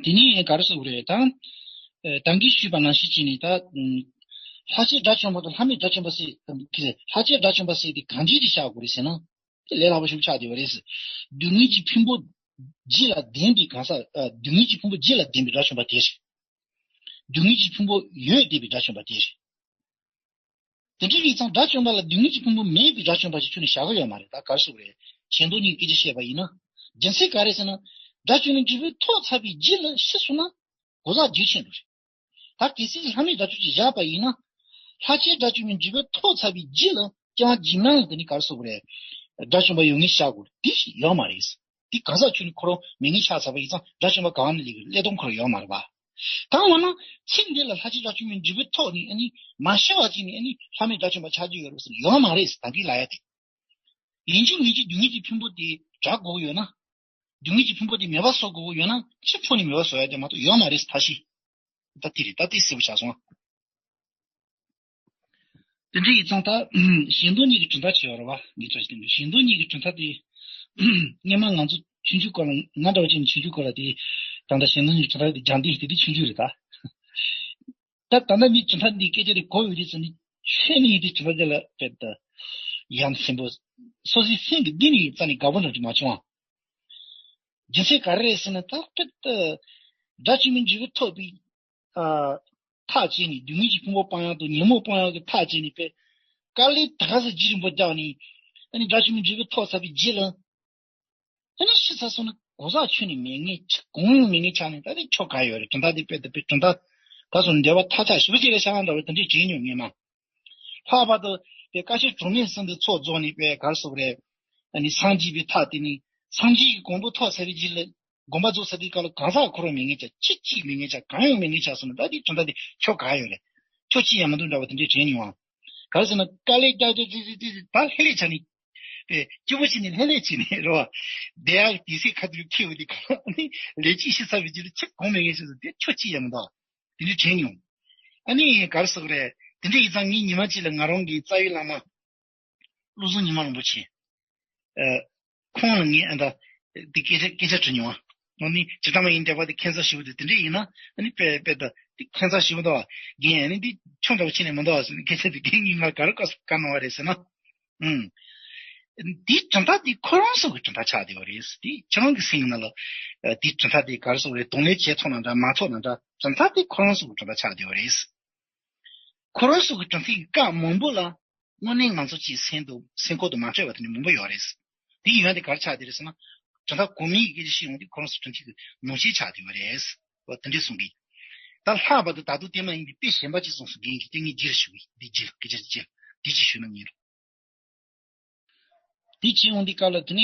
དེ་ནས་ག་རེ་ཟེར་དགོས་རེད་ད། ཨ། ད་གིན་ཞུས་པ་ནང་བཞིན་བྱས་ནས་ད། ལྷ་བཅས་དགྲ་བཅོམ་པ་དང་ལྷ་མིན་དགྲ་བཅོམ་པ་ཟེར། ལྷ་བཅས་དགྲ་བཅོམ་པ་ཟེར་དེ་གང་ཅིའི་དེ་བཞག་དགོས་རེད་ཟེར་ན། དེ་ལས་སླ་པོ་ཞིག་ཆགས་བསྡད་པ་རེད། སྡུག་བསྔལ་གྱི་ཕུང་པོ་རྒྱུད་ལ་ལྡན་པའི་གང་ཟག་ཨ། སྡུག་བསྔལ་གྱི་ཕུང་པོ་རྒྱུད་ལ་ལྡན་པའི་དགྲ་བཅོམ་པ་དེ་རེད། སྡུག་བསྔལ་གྱི་ཕུང་པོ་ཡོད་བསྡད་པའི་དགྲ་བཅོམ་པ་དེ་རེད། དེ་འདྲ་ཡིན་ཙང་དགྲ་བཅོམ་པ་ལ་སྡུག་བསྔལ་གྱི་ཕུང་པོ་མེད་པའི་དགྲ་བཅོམ་པ་ཞིག་ཁྱོན་ནས་བཞག་གི་ཡོད་མ་རེད། ད་ག་རེ་ཟེར་དགོས་རེད། ཆེ་མདོ་གཉིས་ཀྱི་སྐད་ཆ་བཤད་པ་ཡིན་ན། རྒྱུ་མཚན་ག་རེ་ཟེར་ན། དགྲ་བཅོམ་པའི་འབྲས་བུ་ཐོབ་ཚར་བའི་རྗེས་ལ་ཤི་སོང་ན། གོ་ས་རྒྱུན་ཆད་འགྲོ་རེད། ད་གལ་སྲིད་ལྷ་མིན་དགྲ་བཅོམ་ཅིག་བཞག་པ་ཡིན་ན། ལྷ་བཅས་དགྲ་བཅོམ་པའི་འབྲས་བུ་ཐོབ་ཚར་བའི་རྗེས་ལ་སྐྱེ་བ་རྗེས་མ་ལ་དེ་ནི་ག་རེ་ཟེར་དགོས་རེད། དགྲ་བཅོམ་པ་ཡོང་མཁན་བཞག་དགོས་རེད། དེ་ཡོད་མ་རེད། དེ་གང་ཟག་ཁྱོན་ནས་ཁོ་རང་མེད་མཁན་ཆགས་ཚར་བ་ཡིན་ཙང་དགྲ་བཅོམ་པ་གང་ནས་སླེབས་ཀྱི་རེད། སླེབས་སྟངས་ཁོ་རང་ཡོད་མ་རེད་པ། ད་འོ་ན། ཚེ་འདི་ལ་ལྷ་བཅས་དགྲ་བཅོམ་པའི་འབྲས་བུ་ཐོབ་ནས་ཨ་ནི་མ་ཤི་བ་ཅིག་ནས་ཨ་ནི་ལྷ་མིན་དགྲ་བཅོམ་པ་ཆགས་རྒྱུ་ཡོད་རེད་ཟེར་ན་ཡོད་མ་རེད་ཟེར། ད་གིན་ལབ་ཡ་དེ། ཡིན་གཅིག་མིན་གཅིག་སྡུག་བསྔལ་གྱི་ཕུང་པོ་དེ་དགྲ་དགོས་ཀྱི་ཡོད་ན། སྡུག་བསྔལ་གྱི་ཕུང་པོ་དེ་མེད་པ་བཟོ་དགོས་ཀྱི་ཡོད་ན་འཆི་འཕོ་ནས་མེད་པ་བཟོ་ཡ་དེ་མ་གཏོགས་ཡོད་མ་རེད་ཟེར། ཐབས་ཤེས། ད་དེ་རེད། ད་དེ་གསལ་པོ་ཆགས་སོང་ཨ། དེ་འདྲ་ཡིན་ཙང་ད། གཞན་དོན་གཉིས་ཀྱི་གྲུབ་མཐའ་བྱས་པ་རེད་བ། ངས་ཆ་ཞིག་བསྟན་དུས་གཞན་དོན་གཉིས་ཀྱི་གྲུབ་མཐའ་དེ། སྔོན་མ་ང་ཚོ་ཆུང་ཆུང་སྐབས་ལ་ང་འདྲ་བ་ཅན་ཆུང་ཆུང་སྐབས་ལ་དེ། ད་ལྟ་གཞན་དོན་གཉིས་ཀྱི་གྲུབ་མཐའ་དེ་སྦྱངས་དེ་དེ་དུས་ཆུང་ཆུང་རེད་ད། ད་ད་ལྟ་མི་གྲུབ་མཐའ་འདི་སྐད་ཆ་དེ་གོ་ཡོད་དུས་ཙམ་ནས་ཆོས་ནི་ཡིན་དུས་གྲུབ་མཐའ་དེ་ལ་དཔེ་ད། ཡ་མཚན་པོ། སོ་སོའི་སེམས་ཀྱི་གཏིང་ནས་རྩ་ནས་དགའ་པོ་འདྲ་ཅིག་མ་བྱུང་ཨ། རྒྱུ་མཚན་ག་རེ་རེད་ཟེར་ན་ད་དཔེ་ད། དགྲ་བཅོམ་པའི་འབྲས་བུ་ཐོབ་པའི། ཨ། ཐག་བཅད་ནས་སྡུག་བསྔལ་གྱི་ཕུང་པོ་སྤང་ཡག་དང་ཉོན་མོངས་སྤོང་ཡག་གི་ཐག་བཅད་ནས་དཔེ། དཀའ་ལས་ད་ག་ཚོད་རྒྱུན་རིང་པོ་བརྒྱབ་ནས། ཨ་ནི་དགྲ་བཅོམ་པའི་འབྲས་བུ་ཐོབ་ཚར་བའི་རྗེས་ལ། ཨ་ནི་ཤི་ཚར་སོང་ན་གོ་ས་ཁྱོན་ནས་མེད་མཁན་ཆགས། གང་ཡང་མེད་མཁན་ཆགས་ནས་ད་ནི་ཆོ་ག་ཡོད་རེད། གྲུབ་མཐའ་དེ་དཔེ་དེ་དཔེ་གྲུབ་མཐའ། ད་སོང་འདོད་པ་ཐག་ཆགས་ཞེ་པོ་ཅིག་རེད་ཤག་འདྲ་བ་དེ་འདྲས་དྲན་མྱོང་ངས་མ། ལྷག་པར་དུ་དེ་བཀའ་ཆོས་གྲངས་མེད་གསུམ་དེ་ཚོགས་རྫོགས་ནས་དཔེ་ག་རེ་ཟེར་དགོས་རེད། ཨ་ནི་སངས་རྒྱས་པའི་ཐག་དེ་ནི་སངས་རྒྱས་ཀྱི་གོ་འཕང་ཐོབ་ཚར་བའི་རྗེས་ལ་དགོངས་པ་རྫོགས་ཚར་དུས་སྐབས་ལ་གང་ཟག་ཁོ་རང་མེད་མཁན་ཆགས། ཁྱི་གཅིག་མེད་མཁན་ཆགས། གང་ཡང་མེད་མཁན་ཆགས་སོང་ན་ད་དེ་གྲུབ་མཐའ་དེ་ཆོ་ག་ཡོད་རེད། ཆོ་གཅིག་ཡང་མི་འདུག་འདྲ་བ་དེ་འདྲས་དྲན་མྱོང་ཨ། ག་རེ་ཟེར་ན་དཀའ་ལས་རྒྱག་རྒྱག་ཅི་ཅི་ཅི་ཅི་ད་ལྷོད་ལྷོད་བྱས་ནས། དཔེ་སྐྱིད་པོ་བྱས་ནས་ལྷོད་ལྷོད་བྱས་ནས་རེད་བ། བསྡད་ཡག་དུས་ཚོད་ཁ་ཐུག་འཁེལ་བ་དེ་ག་ལ་ནི་ལས་གཅིག་ཤི་ཚར་བའི་རྗེས་ལ་ཁྱི་གང་མེད་མཁན་ཞིག་ཏུ་དེ་ཆོ་གཅིག་ཡང་མི་འདུག་དེ་འདྲའི་དྲན་མྱོང་། ཨ་ནི་ག་རེ་ཟེར་དགོས་རེད། དེ་འདྲ་ཡིན་ཙང་ངས་ཉི་མ་གཅིག་ལ་ང་རང་གི་རྩ་བའི་བླ་མ། བློ་བཟང་ཉི་མ་རིན་པོ་ཆེ། ཨ། ཁོང་ལ་ངས་ཨ་ད། དེ་སྐད་ཆ་སྐད་ཆ་དྲི་མྱོང་བ། ཨ་ནི་ཇི་ལྟ་མ་ཡིན་འདྲ་བ་དེ་ཁྱད་མཚར་ཞེ་པོ་འདུག་དེ་འདྲ་ཡིན་ན་ཨ་ནི་དཔེ་དཔེ་ད་དེ་ཁྱད་མཚར་ཞེ་པོ་འདུག་བ། རྒན་ཨ་ནི་འདི་ཆུང་འདྲ་བོ་ཕྱིན་ནས་མི་འདུག་བ་ཟེར་ནས་སྐད་ཆ་དེ་རྒན་གྱིས་ང་ག་རེ་བཀའ་བཀའ་གནང་བ་རེད་ཟེར་ན། ཨུམ། འདིའི་གྲུབ་མཐའ་འདི་ཁོ་རང་ཚོ་གི་གྲུབ་མཐའ་ཆགས་བསྡད་པ་རེད། འདི་ཁྱེད་རང་གི་སེམས་ནང་ལ་འདིའི་གྲུབ་མཐའ་འདི་ག་རེ་ཟེར་དགོས་རེད། གདོང་ལེན་བྱེད་ཐུབ་ན་འདྲ་མ་ཐུབ་ན་འདྲ་གྲུབ་མཐའ་འདི་ཁོ་རང་ཚོ་གི་གྲུབ་མཐའ་ཆགས་བསྡད་པ་རེད། ཁོ་རང་ཚོ་གི་གྲུབ་མཐའི་སྐབས་མང་པོ་ལ་དངོས་གནས་ང་ཚོ་ཅིག་སེམས་དུ་སེམས་ཁོག་ཏུ་མ་འཕྲོད་པ་དེ་འདྲ་མང་པོ་ཡོད་རེད། དེ་ཡིན་ཡང་དེ་ག་རེ་ཆགས་བསྡད་རེད་ཟེར་ན། གྲུབ་མཐའ་གོང་མའི་སྐད་ཆ་བཤད་ཡོང་དུས་ཁོ་རང་ཚོ་གྲུབ་མཐའི་གི་ནང་ཤེས་ཆགས་བསྡད་ཡོད་རེད། འོ་དེ་འདྲས་གསུང་གི། ད་ལྷག་པར་དུ་ད་དུང་དེ་མ་ཡིན་པའི་དཔེ་གཞན་པ་ཅིག་གསུངས་སོང་། རྒན་གྱིས་དེ་ངས་རྗེས་ལ་ཞུ་གི། འདི་རྗེས་ལ་སྐད་ཆ་རྗེས་ལ་འདི་ཅིག་ཞུས་ན་ངེས་རེད། དེ་བྱས་ཡོང་དུས་སྐབས་ལ་དེ་ནས་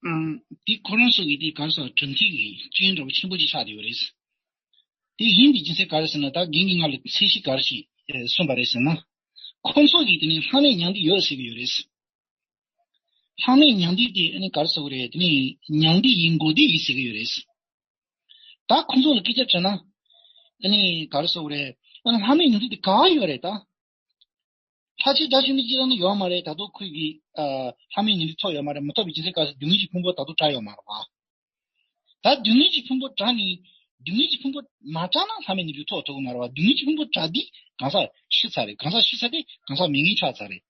ཨམ། དེ་ཁོ་རང་ཚོ་གི་དེ་ག་རེ་ཟེར་གྲུབ་མཐའི་གི་སྐྱོན་འདྲ་བོ་ཆེན་པོ་ཅིག་ཆགས་བསྡད་ཡོད་རེད། དེ་ཡིན་པའི་རྒྱུ་མཚན་ག་རེ་ཟེར་ན། ད་རྒན་གྱིས་ང་ལ་ཚད་གཞི་ག་རེ་ཞིག་ཨེ་གསུངས་པ་རེད་ཟེར་ན། ཁོ་ཚོ་གིས་དེ་ནས་ལྷ་མིན་མྱང་འདས་ཡོད་ཟེར་གི་ཡོད་རེད། ལྷག་མེད་མྱང་འདས་དེ་ཨ་ནི་ག་རེ་ཟེར་དགོས་རེད། དེ་ནི་མྱང་འདས་ཡིན་འགོག་བདེན་ཡིན་ཟེར་གི་ཡོད་རེད། ད་ཁོང་ཚོ་ལ་སྐད་ཆ་དྲིས་ན། ཨ་ནི་ག་རེ་ཟེར་དགོས་རེད། ཨ་ནི་ལྷག་མེད་མྱང་འདས་དེ་ག་ཡོད་རེད་ད། ལྷ་ཆོས་དགྲ་བཅོམ་པའི་སྤྱི་བཏང་ནི་ཡོད་མ་རེད། ད་དུང་ཁོས་ཀྱི་ཨ་ལྷག་མེད་མྱང་འདས་ཐོབ་ཡོད་མ་རེད། མ་ཐོབ་པའི་རྒྱུ་མཚན་ག་རེ་ཟེར། སྡུག་བསྔལ་གྱི་ཕུང་པོ་ད་དུང་བྲལ་ཡོད་མ་རེད་བ། ད་སྡུག་བསྔལ་གྱི་ཕུང་པོ་བྲལ་ནས། སྡུག་བསྔལ་གྱི་ཕུང་པོ་མ་བྲལ་ན་ལྷག་མེད་མྱང་འདས་ཐོབ་ཐུབ་ཀྱི་མ་རེད་བ། སྡུག་བསྔལ་གྱི་ཕུང་པོ་བྲལ་དུས་གང་ཟག་ཤི་ཚར་རེད། གང་ཟག་ཤི་ཚར་དུས་གང་ཟག་མྱ་ངན་ཆགས་ཚར་རེད།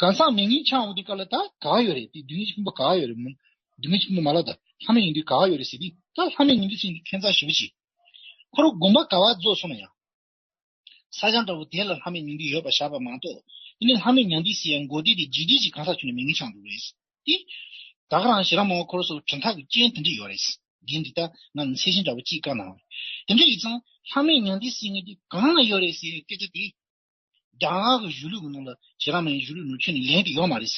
གང་ཟག་མྱ་ངན་ཆགས་འོང་དུས་སྐབས་ལ་ད་ག་ཡོད་རེད། དེ་སྡུག་བསྔལ་གྱི་ཕུང་པོ་ག་ཡོད་རེད། སྡུག་བསྔལ་གྱི་ཕུང་པོ་མ་ལབ་ད་ལྷག་མེད་མྱང་འདས་ག་ཡོད་རེད་ཟེར་དུས། ད་ལྷག་མེད་མྱང་འདས་ཟེར་མཁན་དེ་ཁྱད་མཚར་ཞེ་པོ་ཅིག་ཁོ་རང་དགོངས་པ་ག་པར་རྫོགས་སོང་ན་ཡང་། ས་ཆ་འདྲ་བོ་དེ་ལ་ལྷག་མེད་མྱང་འདས་ཡོད་པ་བཞག་པ་མ་གཏོགས། དེ་ནི་ལྷག་མེད་མྱང་འདས་ཟེར་ཡང་འགོག་བདེན་དེ་འཇིག་རྟེན་གྱི་གང་ཟག་ཁྱོན་ནས་མྱ་ངན་ཆགས་འདུག་རེད། དེ། ད་ག་རང་ཞེ་དྲག་མང་བ་ཁོ་རང་ཚོ་དྲན་ཐག་གི་རྐྱེན་དེ་འདྲ་ཡོད་རེད། རྒན་འདི་ལྟ་ང་ཚད་གཞི་འདྲ་བོ་གཅིག་བཀའ་གནང་བ་རེད། དེ་འདྲ་ཡིན་ཙང་ལྷག་མེད་མྱང་འདས་ཟེར་མཁན་དེ་གང་ལ་ཡོད་རེད་ཟེར་སྐད་ཆ་དེ། རྒྱ་གར་གྱི་གཞུང་ལུགས་ཀྱི་ནང་ལ་ཞེ་དྲག་མ་ཡིན་གཞུང་ལུགས་ནང་ཁྱོན་ནས་ལན་དེ་ཡོད་མ་རེད།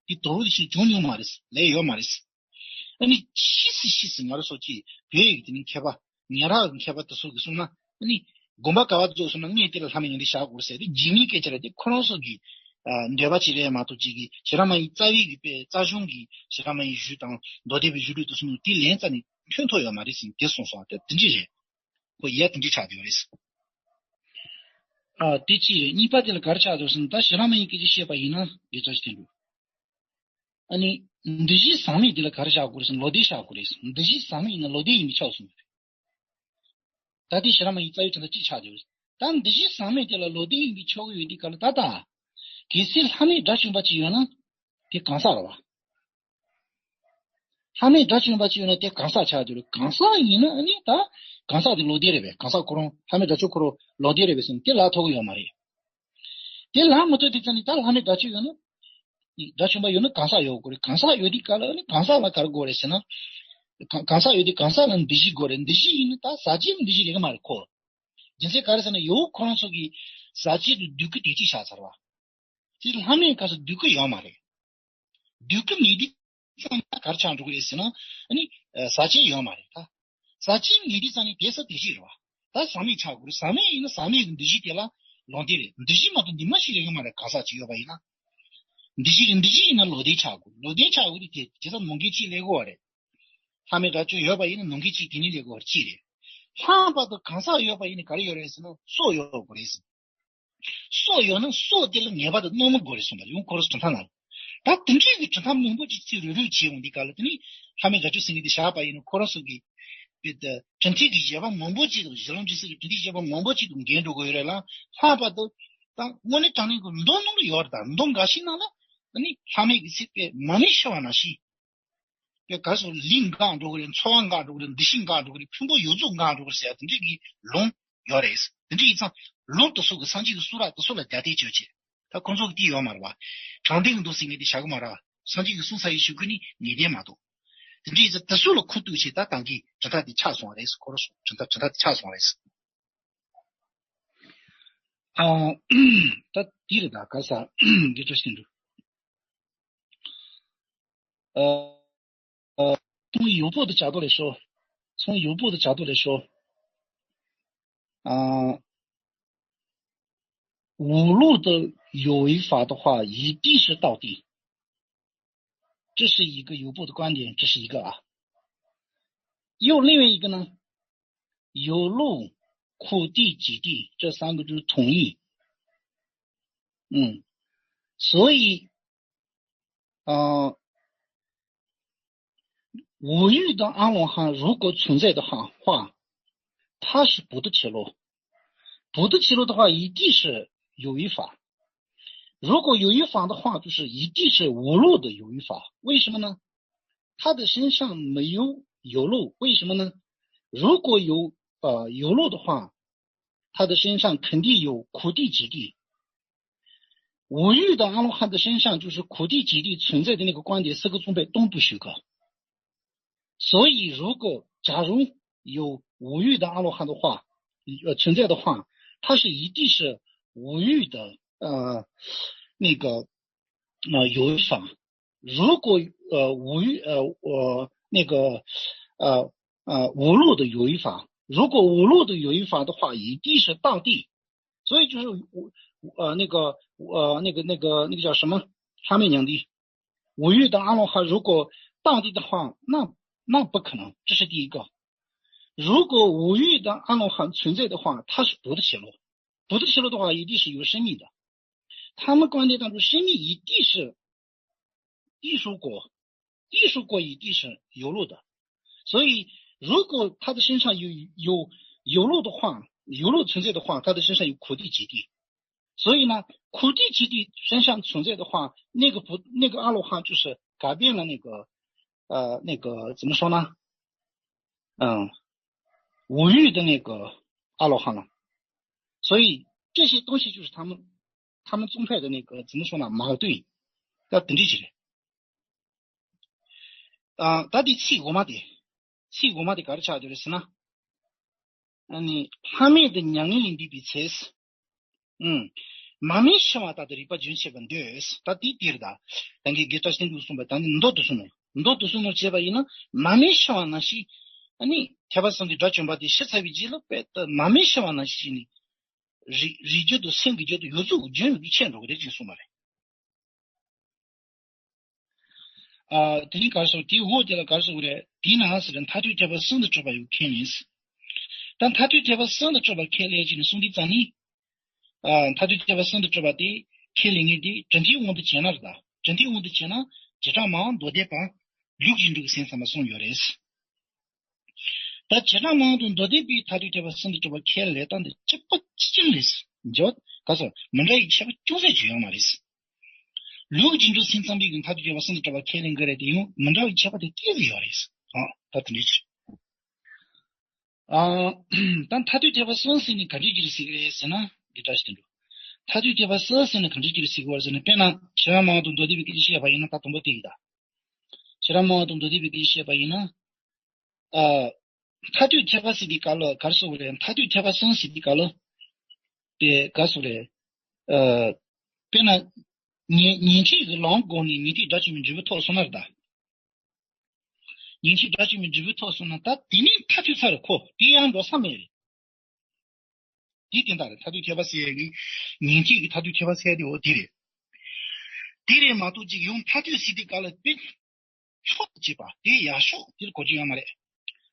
དེ་དོགས་པ་དེ་ཞིག་བྱུང་མྱོང་མ་རེད། ལན་ཡོད་མ་རེད། ཨ་ནི་ཕྱིས་སུ་ཕྱིས་སུ་ང་རང་ཚོ་གི་བོད་ཡིག་དེ་ནི་མཁས་པ། ཉ་རག་གི་མཁས་པ་དེ་ཚོ་གིས་གསུངས་ན། ཨ་ནི་དགོངས་པ་ག་པར་རྫོགས་སོང་ན་ངས་དེ་ལ་ལྷག་མེད་མྱང་འདས་བཞག་དགོས་ཟེར་ཏེ་རྗེས་མའི་སྐད་ཆ་རེད་དེ། ཁོ་རང་ཚོ་གི་ཨ་འདོད་པ་ཅིག་རེད་མ་གཏོགས། ཅིག་གི་ཞེ་དྲག་མ་ཡིན། རྩ་བའི་གི་དཔེ་རྩ་གཞུང་གི་ཞེ་དྲག་མ་ཡིན་གཞུང་དང་མདོ་སྡེ་པའི་གཞུང་ལུགས་དེ་ཚོ་ནང་དེ་ལན་རྩ་ནས་ཐོན་ཐུབ་ཡོད་མ་རེད་ཟེར་དེ་གསུངས་སོང་། དེ་དེ་འདྲ་རེད། ཁོ་ཡ་དེ་འདྲ་ཆགས་བསྡད་ཡོད་རེད། ཨ་དེ་གཅིག་རེད། གཉིས་པ་དེ་ལ་ག་རེ་ཆགས་འདུག་ཟེར་ན། ད་ཞེ་དྲག་མ་ཡིན་སྐད་ཆ་བཤད་པ་ཡིན་ན་དགེ་རྩ་ཞིག་ཐོན་འགྲོ། ཨ་ནི། འདུ་བྱེད་ཟག་མེད་དེ་ལ་ག་རེ་བཞག་དགོས་རེད་ཟེར་ན། བློ་བདེ་བཞག་དགོས་རེད་ཟེར། འདུ་བྱེད་ཟག་མེད་ཡིན་ན་བློ་བདེ་ཡིན་པས་ཆོག་གསུངས་པ་རེད། ད་དེ་ཞེ་དྲག་མ་ཡིན་རྩ་བའི་དོན་དག་གཅིག་ཆགས་བསྡད་ཡོད་རེད། ད་འདུ་བྱེད་ཟག་མེད་དེ་ལ་བློ་བདེ་ཡིན་པས་ཆོག་གི་ཡོད་དུས་སྐབས་ལ། ད་ལྟ་གལ་སྲིད་ལྷག་མེད་དགྲ་བཅོམ་པ་ཅིག་ཡོད་ན་དེ་གང་ཟག་རེད་བ། ལྷག་མེད་དགྲ་བཅོམ་པ་ཅིག་ཡོད་ན་དེ་གང་ཟག་ཆགས་ཀྱི་རེད། གང་ཟག་ཡིན་ན་ཨ་ནི་ད་གང་ཟག་དེ་བློ་བདེ་རེད་པས། གང་ཟག་ཁོ་རང་ལྷག་མེད་དགྲ་བཅོམ་ཁོ་རང་བློ་བདེ་རེད་པས་ཟེར་ན་དེ་ལབ་ཐུབ་ཀྱི་ཡོད་མ་རེད། དེ་ལབ་མ་ཐུབ་དུས་ཙམ་ནས་ད་ལྷག་མེད་དགྲ་བཅོམ་ཡོད་ན། དགྲ་བཅོམ་པ་ཡོད་ན་གང་ཟག་ཡོད་དགོས་རེད། གང་ཟག་ཡོད་དུས་སྐབས་ལ་ཨ་ནི་གང་ཟག་ལ་ག་རེ་དགོས་རེད་ཟེར་ན། གང་གང་ཟག་ཡོད་དུས་གང་ཟག་ལ་འདུ་བྱེད་དགོས་རེད། འདུ་བྱེད་ཡིན་ན་ད་ཟག་བཅས་ལ་འདུ་བྱེད་ལས་ཀ་མ་རེད་ཁོ། རྒྱུ་མཚན་ག་རེ་ཟེར་ན་ཡོད་ཁོ་རང་ཚོ་གི་ཟག་བཅས་དུ་འདུས་ཁུ་དེ་གཅིག་ཆགས་ཚར་བ། དེ་ལྷག་མེད་སྐབས་སུ་འདུས་ཁུ་ཡོད་མ་རེད། འདུས་ཁུ་མེད་དུས་ཙམ་ན་ག་རེ་ཆགས་འགྲོ་གི་རེད་ཟེར་ན། ཨ་ནི་ཟག་བཅས་ཡོད་མ་རེད་ད། ཟག་བཅས་མེད་དུས་ཙམ་ནས་དེ་ས་དེ་གཅིག་རེད་བ། ད་ཟག་མེད་ཆགས་དགོས་རེད། ཟག་མེད་ཡིན་ན་ཟག་མེད་ཀྱི་འདུ་བྱེད་དེ་ལ་ལོག་འདུས་རེད། འདུ་བྱེད་མ་གཏོགས་འདུས་མ་བྱས་ལས་ཀ་མ་རེད། གང་ཟག་ཅིག་ཡོད་པ་ཡིན་ན། འདུ་བྱེད་ཀྱི་འདུ་བྱེད་ཡིན་ན་ལོག་འདུས་ཆགས་དགོས། ལོག་འདུས་ཆགས་དགོས་དུས་དེ་དེ་ས་ནང་རྐྱེན་གཅིག་སླེབས་དགོས་པ་རེད། ལྷག་མེད་དགྲ་བཅོམ་ཡོད་པ་ཡིན་ན་ནང་རྐྱེན་གཅིག་དེ་ནས་སླེབས་དགོས་པ་གཅིག་རེད། ལྷག་པར་དུ་གང་ཟག་ཡོད་པ་ཡིན་ན་ག་རེ་ཡོད་རེད་ཟེར་ན་སྲོག་ཡོད་དགོས་རེད་ཟེར། སྲོག་ཡོད་ན་སྲོག་དེ་ལ་ངེས་པར་དུ་རྣམ་སྨིན་དགོས་རེད་གསུངས་པ་རེད། ཡང་ཁོ་རང་ཚོ་གྲུབ་མཐའ་ནང་ལ། ད་དེ་འདྲའི་གི་གྲུབ་མཐའ་མང་པོ་ཅིག་ཚིག་རུས་རུས་བྱས་འོང་དུས་སྐབས་ལ། དེ་ནི་ལྷག་མེད་དགྲ་བཅོམ་ཟེར་མཁན་དེ་བཞག་པ་ཡིན་ན་ཁོ་རང་ཚོ་གི་དཔེ་ད་གྲུབ་མཐའི་གི་བཞེད་པ་མང་པོ་ཅིག་དང་། གཞི་ལམ་འབྲས་གསུམ་གྱི་གྲུབ་མཐའི་བཞེད་པ་མང་པོ་ཅིག་དང་འགལ་འགྲོ་གི་ཡོད་རེད་ལ། ལྷག་པར་དུ་ད་དངོས་གནས་དྲང་གནས་ཀྱི་མདོ་ནང་ལ་ཡོད་རེད། ད་མདོ་འགའ་ཞིག་ནང་ལ་ཨ་ནི་ལྷག་མེད་ཀྱི་ཚིག་དཔེ་མ་ཎི་ཤོར་བ་ནང་བཞིན། དེ་ག་སོ་ལུས་འགག་འགྲོ་གི་རེད། འཚོ་བ་འགག་འགྲོ་གི་རེད། འདུ་ཤེས་འགག་འགྲོ་གི་རེད། ཕུང་པོ་ཡོངས་རྫོགས་འགག་འགྲོ་གི་རེད་ཟེར་ཡ་དེ་འདྲའི་གི་ལུང་ཡོད་རེད། དེ་འདྲ་ཡིན་ཙང་ལུང་དེ་ཚོ་གི་སངས་རྒྱས་ཀྱི་གསུང་རབ་དེ་ཚོ་ལ་རྒྱབ་རྟེན་བྱས་བྱས། ད་ཁོང་ཚོ་གི་དེ་ཡོད་མ་རེད་བ། དྲང་བདེན་གྱི་མདོ་ཟེར་མཁན་དེ་བཞག་གི་མ་རེད་བ། སངས་རྒྱས་ཀྱིས་གསུངས་ཚར་ཡོད་ཞུ་མཁན་ནི་ངེས་གཏན་མ་གཏོགས། དེ་འདྲ་ཡིན་ཙང་དེ་ཚོ་ལ་ཁུངས་གཏུགས་བྱས་ད་ད་གིན་གྲུབ་མཐའ་དེ་ཆགས་སོང་བ་རེད། ཁོ་རང་ཚོ་གྲུབ་མཐའ་གྲུབ་མཐའ་དེ་ཆགས་སོང་བ་རེད། ཨ། ད་དེ་རེད། ད་ག་ས་འདི་འདྲ་ཞིག་འདུག་ཨ། ཨ། 从有部的角度来说，从有部的角度来说，啊，无漏的有为法的话，一定是道地。这是一个有部的观点，这是一个啊。又另外一个呢，有漏、苦地、己地，这三个就是统一。嗯，所以，啊，无漏的阿罗汉如果存在的话，话，他是不得其乐。不得其乐的话，一定是有为法。如果有为法的话，就是一定是无漏的有为法。为什么呢？他的身上没有有漏，为什么呢？如果有，呃，有漏的话，他的身上肯定有苦地、己地。无漏的阿罗汉的身上，就是苦地、己地存在的那个观点，四个宗派都不许可。所以，如果假如有无漏的阿罗汉的话，呃，存在的话，他是一定是无漏的，呃，那个，呃，有为法。如果，呃，无漏，呃，呃，那个，呃，呃，无漏的有为法，如果无漏的有为法的话，一定是道地。所以就是无，呃，那个，呃，那个，那个，那个叫什么？哈密娘的。无欲的阿罗汉如果到底的话，那那不可能，这是第一个。如果无欲的阿罗汉存在的话，他是不得伽罗。不得伽罗的话，一定是有生命的。他们观念当中，生命一定是艺术果，艺术果一定是有漏的。所以，如果他的身上有有有漏的话，有漏存在的话，他的身上有苦地及地。所以呢，苦地及地身上存在的话，那个不那个阿罗汉就是改变了那个呃那个怎么说呢？嗯，无欲的那个阿罗汉了。所以这些东西就是他们他们宗派的那个怎么说呢？矛盾，要等这些人。啊，ད་དེ་ཚིག་འོག་མ་དེ། ཚིག་འོག་མ་དེ་ག་རེ་ཆགས་ཡོད་རེད་ཟེར་ན། ཨ་ནི་ལྷག་མེད་དུ་མྱ་ངན་ལས་འདས་པའི་ཚེ། ཨུམ། མར་མེ་ཤི་བ་ལྟར་དུ་རིག་པ་རྒྱུན་ཆད་པར་འདོད། ད་དེ་དེ་རེད་ད། ད་གིན་དགེ་བཀྲ་ཤིས་དུ་གསུངས་པ་ད་ནི་མདོར་བསྡུས་གསུངས་ནས། མདོར་བསྡུས་གསུངས་ནས་བྱས་པ་ཡིན་ན། མར་མེ་ཤི་བ་ནང་བཞིན། ཨ་ནི་ཐེག་པ་གསུམ་གྱི་དགྲ་བཅོམ་པ་དེ་ཤི་ཚར་བའི་རྗེས་ལ་དཔེ་ད་མར་མེ་ཤི་བ་ནང་བཞིན་ནི། རིག་རིག་རྒྱུད་དུ་སེམས་ཀྱི་རྒྱུད་དུ་ཡོངས་རྫོགས་རྒྱུན་རིང་དུ་ཆད་འགྲོ་གི་རེད་ཅེས་གསུངས་པ་རེད། ཨ། དེ་ནི་ག་རེ་ཟེར། དེའི་འོག་དེ་ལ་ག་རེ་ཟེར་དགོས་རེད། དེས་ན་ཟེར་མཐར་ཐུག་ཐེག་པ་གསུམ་དུ་གྲུབ་པ་ཡང་ཁས་ལེན། ད་མཐར་ཐུག་ཐེག་པ་གསུམ་དུ་གྲུབ་པ་ཁས་ལེན་ཅེས་ནས་གསུངས་དུས་ཙམ་ནི། ཨ། མཐར་ཐུག་ཐེག་པ་གསུམ་དུ་གྲུབ་པ་དེ་ཁས་ལེན་མཁན་དེ་གྲུབ་མཐའི་དབང་དུ་བྱས་ན་རེད་ད། གྲུབ་མཐའི་དབང་དུ་བྱས་ན་བྱེ་བྲག་སྨྲ་བ་མདོ་སྡེ་པ་ལུགས་ཀྱི་འབྲས་བུ་སེམས་ཙམ་པ་གསུམ་ཡོད་རེད། ད་བྱེ་བྲག་སྨྲ་བ་དང་མདོ་སྡེ་པའི་མཐར་ཐུག་ཐེག་པ་གསུམ་དུ་གྲུབ་པ་ཁས་ལེན་སྟངས་དེ་གཅིག་པ་གཅིག་རྐྱང་རེད། འཇོག་ག་ཚོད་མི་འདྲ་བའི་ཁྱད་པར་ཅུང་ཟད་ཅིག་ཡོད་མ་རེད། ལུགས་ཀྱི་འབྲས་བུ་སེམས་ཙམ་པའི་གི་མཐར་ཐུག་ཐེག་པ་གསུམ་དུ་གྲུབ་པ་ཁས་ལེན་གི་རེད་དེ་ཡང་མི་འདྲ་བའི་ཁྱད་པར་དེ་ཏོག་ཙམ་ཡོད་རེད། ཨ། ད་དེ་འདྲ་ཅིག་ཨ། ད་མཐར་ཐུག་ཐེག་པ་གསུམ་ཟེར་ནས་ག་འདྲ་ཅིག་རེད་ཟེར་གི་རེད་ཟེར་ན་འདི་ལྟར་ཞིག་འདུག་མཐར་ཐུག་ཐེག་པ་གསུམ་ཟེར་ནས་ག་འདྲ་ཅིག་རེད་ཟེར་གི་རེད་ཟེར་ན། དཔེར་ན་བྱེ་བྲག་སྨྲ་བ་དང་མདོ་སྡེ་པའི་སྐད་ཆ་བཤད་པ་ཡིན་ན་ད་དང་པོ་དེ་ཡིན་ད། བྱེ་བྲག་སྨྲ་བ་དང་མདོ་སྡེ་པའི་སྐད་ཆ་བཤད་པ་ཡིན་ན། ཨ། མཐར་ཐུག་ཐེག་པ་ཟེར་དུས་སྐབས་ལ་ག་རེ་ཟེར་དགོས་རེད། མཐར་ཐུག་ཐེག་པ་གསུམ་ཟེར་དུས་སྐབས་ལ། དེ་ག་རེ་ཟེར་དགོས་རེད། ཨ། དཔེར་ན། ཉན་ཉན་ཐོས་ཀྱི་ལམ་བསྒོམས་ནས་ཉན་ཐོས་དགྲ་བཅོམ་པའི་འབྲས་བུ་ཐོབ་སོང་ན་རེད་ད། ཉན་ཐོས་དགྲ་བཅོམ་པའི་འབྲས་བུ་ཐོབ་སོང་ན་ད་དེ་ནས་མཐར་ཐུག་ཚར་རེད། ཁོ་དེ་ཡང་འགྲོ་ས་མེད་རེད། དེ་དེ་འདྲ་རེད། མཐར་ཐུག་ཐེག་པ་ཟེར་ཡ་གི་ཉན་ཐོས་ཀྱི་མཐར་ཐུག་ཐེག་པ་ཟེར་ཡ་དེ་འོ་དེ་རེད། དེ་རེད་མ་གཏོགས་ཅིག་ཡང་མཐར་ཐུག་ཟེར་དུས་སྐབས་ལ་དཔེ་ཕྱོགས་གཅིག་པ་དེ་ཡག་ཤོས་དེར་གོ་རྒྱུ་ཡོད་མ་རེད།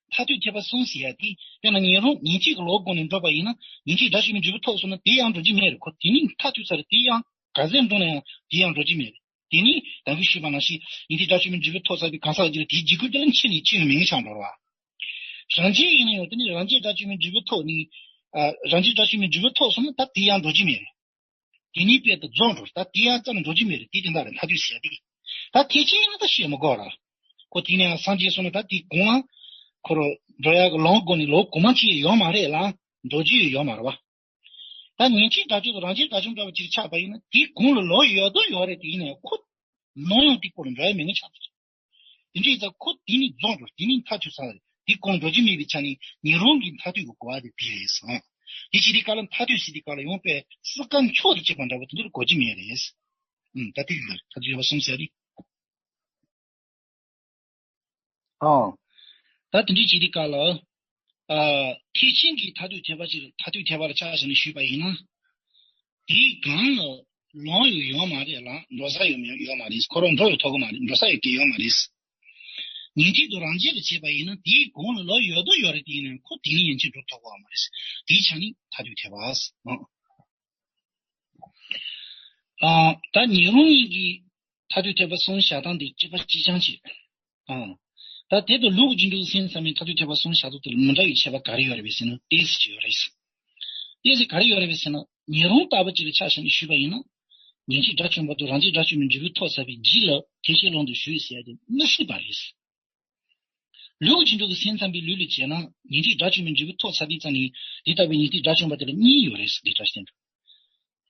མཐར་ཐུག་ཐེག་པ་གསུམ་ཟེར་ཡ་དེ་དཔེར་ན་ཉན་རང་ཉན་ཐོས་ཀྱི་ལམ་བསྒོམས་ནས་འགྲོ་བ་ཡིན་ན་ཉན་ཐོས་དགྲ་བཅོམ་པའི་འབྲས་བུ་ཐོབ་སོང་ན་དེ་ཡང་འགྲོ་རྒྱུ་མེད་རེད། ཁོ་དེ་ནས་མཐར་ཐུག་ཚར་རེད། དེ་ཡང་ག་ཚད་འགྲོ་ན་ཡང་དེ་ཡང་འགྲོ་རྒྱུ་མེད་རེད། དེ་ནི་ད་གིན་ཞུས་པ་ནང་བཞིན་ཉན་ཐོས་དགྲ་བཅོམ་པའི་འབྲས་བུ་ཐོབ་ཚར་བའི་གང་ཟག་ཅིག་ལ་དེའི་འཇིགས་སྐུལ་དེ་ལ་ཕྱིན་ནས་ཅི་ཡང་མེད་ངེས་ཆགས་འགྲོ་རེད་བ། རང་རྒྱལ་ཡིན་ན་ཡང་དེ་ནི་རང་རྒྱལ་དགྲ་བཅོམ་པའི་འབྲས་བུ་ཐོབ་ནས། ཨ། རང་རྒྱལ་དགྲ་བཅོམ་པའི་འབྲས་བུ་ཐོབ་སོང་ན་ད་དེ་ཡང་འགྲོ་རྒྱུ་མེད་རེད། དེ་ནི་དཔེ་དེ་རྫོགས་འགྲོ་རེད། ད་དེ་ཡང་རྩ་ནས་འགྲོ་རྒྱུ་མེད་རེད། དེ་དེ་འདྲ་རེད། མཐར་ཐུག་ཟེར་ཡ་དེ། ད་དེ་ཅི་ཡང་ད་བཤད་མི་དགོས་ར། ཁོ་དེ་ནས་ཡང་སངས་རྒྱས་སོང་ན་ད་དེ་གོང་ལ་ཁོ་རང་འགྲོ་ཡ་གི་ལམ་སྒོ་ནས་ལོ་གོང་མ་ཅི་ཡང་ཡོད་མ་རེད་ལ། འགྲོ་རྒྱུ་ཡང་ཡོད་མ་རེད་བ། ད་ཉན་ཐོས་དགྲ་བཅོམ་དང་རང་རྒྱལ་དགྲ་བཅོམ་འདྲ་བ་ཅིག་ཆགས་པ་ཡིན་ན་དེའི་གོང་ལ་ལོག་ཡོད་དོ་ཡོད་རེད། དེ་ཡིན་ན་ཡང་ཁོ་ནམ་ཡང་དེའི་སྐོར་ལ་འགྲོ་ཡ་མེད་ངེས་ཆགས་ཐུབ། དེ་འདྲ་ཡིན་ཙང་ཁོ་དེ་ནི་རྫོགས་འགྲོ། དེ་ནི་མཐར་ཐུག་ཚར་རེད། དེའི་གོང་འགྲོ་རྒྱུ་མེད་པའི་ཆ་ནས་ཉན་རང་གི་མཐར་ཐུག་གི་གོ་བ་དེ་དེ་རེད་ཟེར། དེ་ཕྱིར་དེ་ག་ལ་མཐར་ཐུག་ཟེར་དེ་ག་ལ་ཡང་དཔེ་སྲིད་ཀ་མཆོག་ཏུ་གཅིག་པ་འདྲ་བོ་དེ་འདྲ་གོ་རྒྱུ་མེད་རེད། ཨུམ། ད་དེ་ཡིན་ད་མཐར་ཐུག་ཐེག་པ་གསུམ་ཟེར་རེད། ཨང་། ད་དེ་འདྲའི་བྱེད་དུས་སྐབས་ལ། ཨ། ཐེག་ཆེན་གྱི་མཐར་ཐུག་ཐེག་པ་ཅིག་མཐར་ཐུག་ཐེག་པ་ལ་ཆ་བཞག་ནས་ཞུས་པ་ཡིན་ན། དེའི་སྒང་ལ་ལམ་ཡང་ཡོད་མ་རེད་ལ་འགྲོ་ས་ཡང་ཡོད་མ་རེད། ཁོ་རང་འགྲོ་ཡང་ཐུབ་ཀྱི་མ་རེད། འགྲོ་ས་ཡང་གང་ཡང་ཡོད་མ་རེད། ཉན་ཐོས་དང་རང་རྒྱལ་ལ་བྱས་པ་ཡིན་ན་དེའི་གོང་ལ་ལམ་ཡོད་དོ་ཡོད་རེད། དེ་ཡིན་ན་ཁོ་དེ་ཡིན་ཡིན་ཕྱིན་འགྲོ་ཐུབ་ཀྱི་མ་རེད། དེའི་ཆ་ནས་མཐར་ཐུག་ཐེག་པ། ཨ། ད་ཉན་རང་གཉིས་ཀྱི་མཐར་ཐུག་ཐེག་པ་གསུམ་བཞག་སྟངས་དེ་གཅིག་པ་གཅིག་རྐྱང་བྱས། ཨང་། ད་དེ་དང་ལུགས་ཀྱི་འབྲས་བུ་སེམས་ཙམ་པའི་མཐར་ཐུག་ཐེག་པ་གསུམ་བཞག་སྟངས་དེ་ལ་མི་འདྲ་བའི་ཁྱད་པར་ག་རེ་ཡོད་རེད་པས་ཟེར་ན། ཏོག་ཙམ་ཅིག་ཡོད་རེད། ཏོག་ཙམ་ག་རེ་ཡོད་རེད་པས་ཟེར་ན། ཉན་རང་ལྟ་བུ་ཅིག་ལ་ཆ་བཞག་ནས་ཞུས་པ་ཡིན་ན། ཉན་ཐོས་དགྲ་བཅོམ་པ་དང་རང་རྒྱལ་དགྲ་བཅོམ་པའི་འབྲས་བུ་ཐོབ་ཚར་བའི་རྗེས་ལ་ཐེག་ཆེན་ལམ་དུ་ཞུགས་ཟེར་ཡ་དེ་མི་སྲིད་པ་རེད། ལུགས་ཀྱི་འབྲས་བུ་སེམས་ཙམ་པའི་ལུགས་ལ་བྱས་ན་ཉན་ཐོས་དགྲ་བཅོམ་པའི་འབྲས་བུ་ཐོབ་ཚར་དུས་ཙམ་ནས་དེ་ལྟ་བུའི་ཉན་ཐོས་དགྲ་བཅོམ་པ་དེ་ལ་གཉིས་ཡོད་རེད་ཟེར། དེ་ལྟར་བསྟན་འདུག་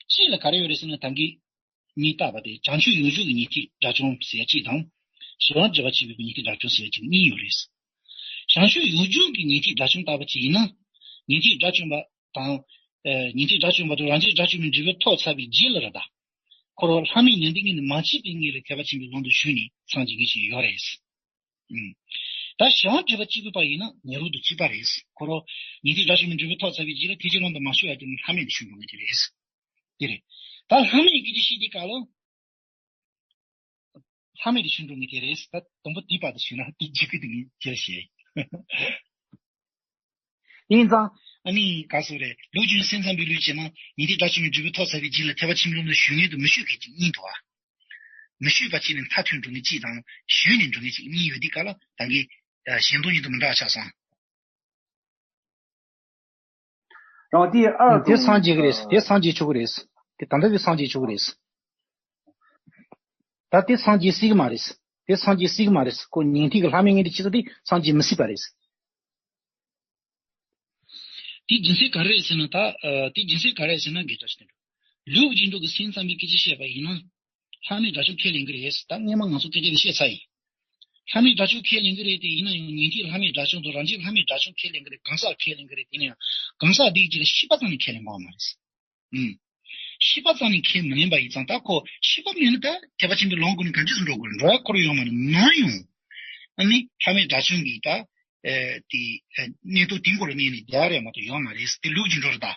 གཅིག་ལ་ག་རེ་ཡོད་རེད་ཟེར་ན་ད་གིན་གཉིས་བཏགས་པ་དེ་བྱང་ཆུབ་ཡུལ་གྱི་ཉན་ཐོས་དགྲ་བཅོམ་ཟེར་ཡ་གཅིག་དང་། གཞན་དབང་བསྒྲིབས་པ་གཅིག་པའི་ཉན་ཐོས་དགྲ་བཅོམ་ཟེར་ཡ་གཅིག་གཉིས་ཡོད་རེད། བྱང་ཆུབ་ཡུལ་གྱི་ཉན་ཐོས་དགྲ་བཅོམ་ལྟ་བུ་གཅིག་ཡིན་ན། ཉན་ཐོས་དགྲ་བཅོམ་པ་དང་། ཨ། ཉན་ཐོས་དགྲ་བཅོམ་པ་དང་རང་རྒྱལ་དགྲ་བཅོམ་པའི་འབྲས་བུ་ཐོབ་ཚར་བའི་རྗེས་ལ་ར་ད། ཁོ་རང་ལྷག་མེད་ཉི་ཟླའི་གཉེན་ནས་མ་སྐྱེས་པའི་གཉེན་ལ་ཐེག་པ་ཆེན་པོའི་ལམ་དུ་ཞུགས་ནས་སངས་རྒྱས་མཁན་ཞིག་ཡོད་རེད། ཨུམ། ད་གཞན་དབང་བསྒྲིབས་པ་གཅིག་པུ་པ་ཡིན་ན་ཉན་རང་དང་གཅིག་པ་རེད། ཁོ་རང་ཉན་ཐོས་དགྲ་བཅོམ་པའི་འབྲས་བུ་ཐོབ་ཚར་བའི་རྗེས་ལ་ཐེག་ཆེན་ལམ་དུ་མ་ཞུགས་ཡ་དེ་ནི་ལྷག་མེད་དུ་ཞུགས་འགྲོ་མཁན་དེ་རེད། དེ་རེད། ད་ལྷག་མེད་ཀྱི་དེ་ཤེས་དེ་ག་ལ། ལྷག་མེད་དུ་ཞུ་འགྲོ་ངེས་དེ་རེད། ད་དང་པོ་དེའི་བར་དུ་ཞུས་ན་དེ་འཇིགས་སྐུལ་དེ་ངས་བྱས་ཤེས། ཡིན་ཙང་། ཨ་ནི་ག་སོ་རེད། ལུགས་རྒྱུན་སེམས་ཙམ་པའི་ལུགས་བྱས་ན་ཉན་ཐོས་དགྲ་བཅོམ་པའི་འབྲས་བུ་ཐོབ་ཚར་བའི་རྗེས་ལ་ཐེག་པ་ཆེན་པོའི་ལམ་དུ་ཞུགས་ངེས་དང་མི་ཞུགས་མཁན་གཅིག་གཉིས་འདུག་ཨ། མི་ཞུགས་པ་གཅིག་ནི་མཐའ་ཐུག་འགྲོ་ངེས་གཅིག་དང་ཞུགས་ནས་འགྲོ་ངེས་གཅིག་གཉིས་ཡོད་དུས་ག་ལ་ད་གིན་གཞན་དོན་གཉིས་དང་མི་འདྲ་བ་ཆགས་སོང་། རང་དེ་ཨ་དེ་སངས་རྒྱས་ཀྱི་རེད། དེ་སངས་རྒྱས་ཆོག་གི་རེད། དེ་ད་ལྟ་དེ་སངས་རྒྱས་ཆོག་གི་རེད། ད་དེ་སངས་རྒྱས་སྲིད་ཀྱི་མ་རེད། དེ་སངས་རྒྱས་སྲིད་ཀྱི་མ་རེད། ཁོ་ཉན་ཐོས་ཀྱི་ལྷག་མེད་ངེས་དེ་ཅི་ཙམ་དེ་སངས་རྒྱས་མི་སྲིད་པ་རེད། དེ་རྒྱུ་མཚན་ག་རེ་རེད་ཟེར་ན་ད། ཨ། དེ་རྒྱུ་མཚན་ག་རེ་རེད་ཟེར་ན་དགེ་བཀྲ་ཤིས་དོན་གྲུབ། ལུགས་རྒྱུན་འགྲོ་གི་སེམས་ཙམ་པའི་སྐད་ཆ་བཤད་པ་ཡིན་ན། ལྷག་མེད་དགྲ་བཅོམ་ཁས་ལེན་གྱི་རེད། ད་སྔོན་མ་ང་ཚོ་སྐད་ཆ་དེ་བཤད་ཚར་ཡིན། ལྷག་མེད་དགྲ་བཅོམ་ཁས་ལེན་གྱི་རེད་དེ་ཡིན་ན་ཡང་ཉན་ཐོས་ལྷག་མེད་དགྲ་བཅོམ་དང་རང་རྒྱུད་ལྷག་མེད་དགྲ་བཅོམ་ཁས་ལེན་གྱི་རེད། གང་ཟག་ཁས་ལེན་གྱི་རེད། དེ་ནས་ཡང་གང་ཟག་དེའི་རྗེས་ལ་ཤེས་པ་ཙམ་ནས་ཁས་ལེན་དགོས་མ་རེད། ཨུམ། ཤེས་པ་ཙམ་ནས་ཁས་མི་ལེན་པ་ཡིན་ཙང་ད་ཁོ་ཤེས་པ་མེད་ན་ད་ཐེག་པ་ཆེན་པོའི་ལམ་སྒོ་ནས་ག་འདྲས་སུ་འགྲོ་དགོས་རེད། འགྲོ་ཡ་ཁོ་རང་ཡོད་མ་རེད། ནམ་ཡང་ཨ་ནི་ལྷག་མེད་དགྲ་བཅོམ་གྱི་ད་ཨེ་དེ་ཨེ་གནས་སྟངས་དེ་སྐོར་ལ་གནས་ནས་བསྡད་ཡ་རེད་མ་གཏོགས་ཡོད་མ་རེད། དེ་ལུགས་རྒྱུན་འགྲོ་རེད་ད།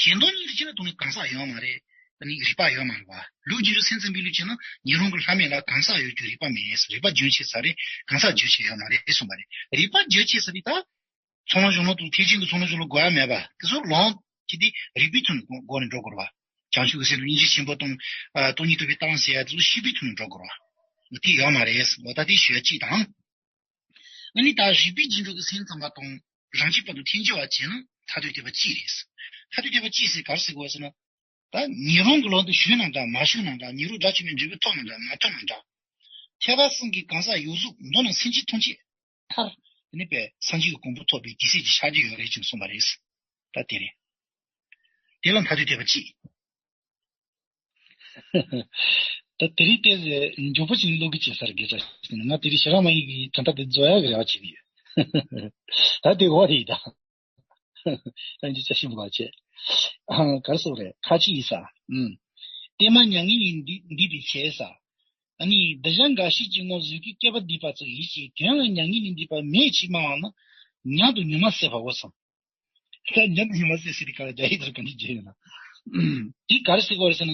གཞན་དོན་གཉིས་ལ་བྱས་ན་དོན་ནི་གང་ཟག་ཡོད་མ་རེད། ཨ་ནི་རིགས་པ་ཡོད་མ་རེད་བ། ལུགས་རྒྱུན་འགྲོ་སེམས་ཙམ་པའི་ལུགས་བྱས་ན་ཉན་རང་གི་ལྷག་མེད་ལ་གང་ཟག་ཡོད་རྒྱུ་རིགས་པ་མེད། རིགས་པ་རྒྱུན་ཆད་ཚར་རེད། གང་ཟག་རྒྱུན་ཆད་ཡོད་མ་རེད་གསུངས་པ་རེད། རིགས་པ་རྒྱུན་ཆད་ཚར་རེད་ད། ཚོགས་ལམ་གཞུང་ལུགས་དང་ཐེག་ཆེན་གྱི་ཚོགས་ལམ་གཞུང་ལུགས་དགོས་ཡ་མེད་པ། དེ་ཚོ་ལོངས་ཀྱི་དེ་རིགས་པའི་ཐོག་ནས་སྒོ་ནས་འགྲོ་དགོས་རེད་བ། བྱང་ཆུབ་ཀྱི་སེམས་དང་སྙིང་རྗེ་ཆེན་པོ་དང་། ཨ། སྟོང་ཉིད་རྟོགས་པའི་ལྟ་བ་ཟེར་ཡ་དེ་ཚོ་ཤེས་པའི་ཐོག་ནས་འགྲོ་དགོས་རེད་བ། དེ་ཡོད་མ་རེད། འོ་ད་དེ་ཞུ་ཡ་གཅིག་དང་། ཨ་ནི་ད་རིགས་པའི་རྒྱུན་འགྲོ་གི་སེམས་ཙམ་པ་དང་རང་རྒྱུད་པ་དང་ཐལ་འགྱུར་བ་བྱས་ན་མཐར་ཐུག་ཐེག་པ་གཅིག་རེད། མཐར་ཐུག་ཐེག་པ་གཅིག་ཟེར་ག་རེ་ཟེར་དགོས་ཟེར་ན། ད་ཉན་རང་གི་ལམ་དུ་ཞུགས་ན་འདྲ་མ་ཞུགས་ན་འདྲ། ཉན་རང་དགྲ་བཅོམ་པའི་འབྲས་བུ་ཐོབ་ན་འདྲ་མ་ཐོབ་ན་འདྲ། ཐེག་པ་གསུམ་གྱི་གང་ཟག་ཡོངས་རྫོགས་མདོར་ན་སེམས་ཅན་ཐམས་ཅད་མཐར་དེ་ནི་པའི་སངས་རྒྱས་ཀྱི་གོ་འཕང་ཐོབ་པའི་དེ་སྲིད་ཀྱི་ཕྱག་རྒྱ་ཡོད་རེད་ཅེས་གསུངས་པ་རེད། ད་དེ་རེད། དེ་ལ་མཐར་ཐུག་ཐེག་པ་གཅིག། ད་དེ་རིང་ཏོག་ཙམ་མགྱོགས་པོ་ཞིག་ཀློག་གི་བྱེད་སར་དགེ་བཀྲ་ཤིས་ཟེར་ན། ང་དེ་རིང་ཞེ་དྲག་མ་ཡིན་གྱི་དོན་དག་དེ་རྫོགས་ཡག་གི་རེ་བ་བྱེད་ཀྱི་ཡོད། ད་དེ་འོ་རེད་ད། སངས་རྒྱས་བཀྲ་ཤིས་པོ་ལགས་བྱས། ཨང་། ག་རེ་ཟེར་དགོས་རེད། ཁ་ཅིག་ཡིན་ས། ཨུམ། ལྟད་མོ་མྱ་ངན་ལས་འདས་འདས་པའི་ཚེ་ས། ཨ་ནི་གདུལ་བྱ་འགའ་ཞིག་གི་ངོར་གཟུགས་སྐུའི་བསྐལ་པ་འདས་པ་ཙམ་ཡིན་ཞིང་། དོན་ལ་མྱ་ངན་ལས་འདས་པ་མེད་ཅེས་སྨྲ་བ་ན་ཉམས་དང་ཉོན་མོངས་ཟད་པའོ་གསུངས། ད་ཉམས་དང་ཉོན་མོངས་ཟད་ཟེར་དེ་ག་ལ་རྒྱ་ཡིག་ལྟར་ག་འདྲ་བརྗོད་ཡོད་ན། ཨུམ། དེ་ག་རེ་ཟེར་དགོས་རེད་ཟེར་ན།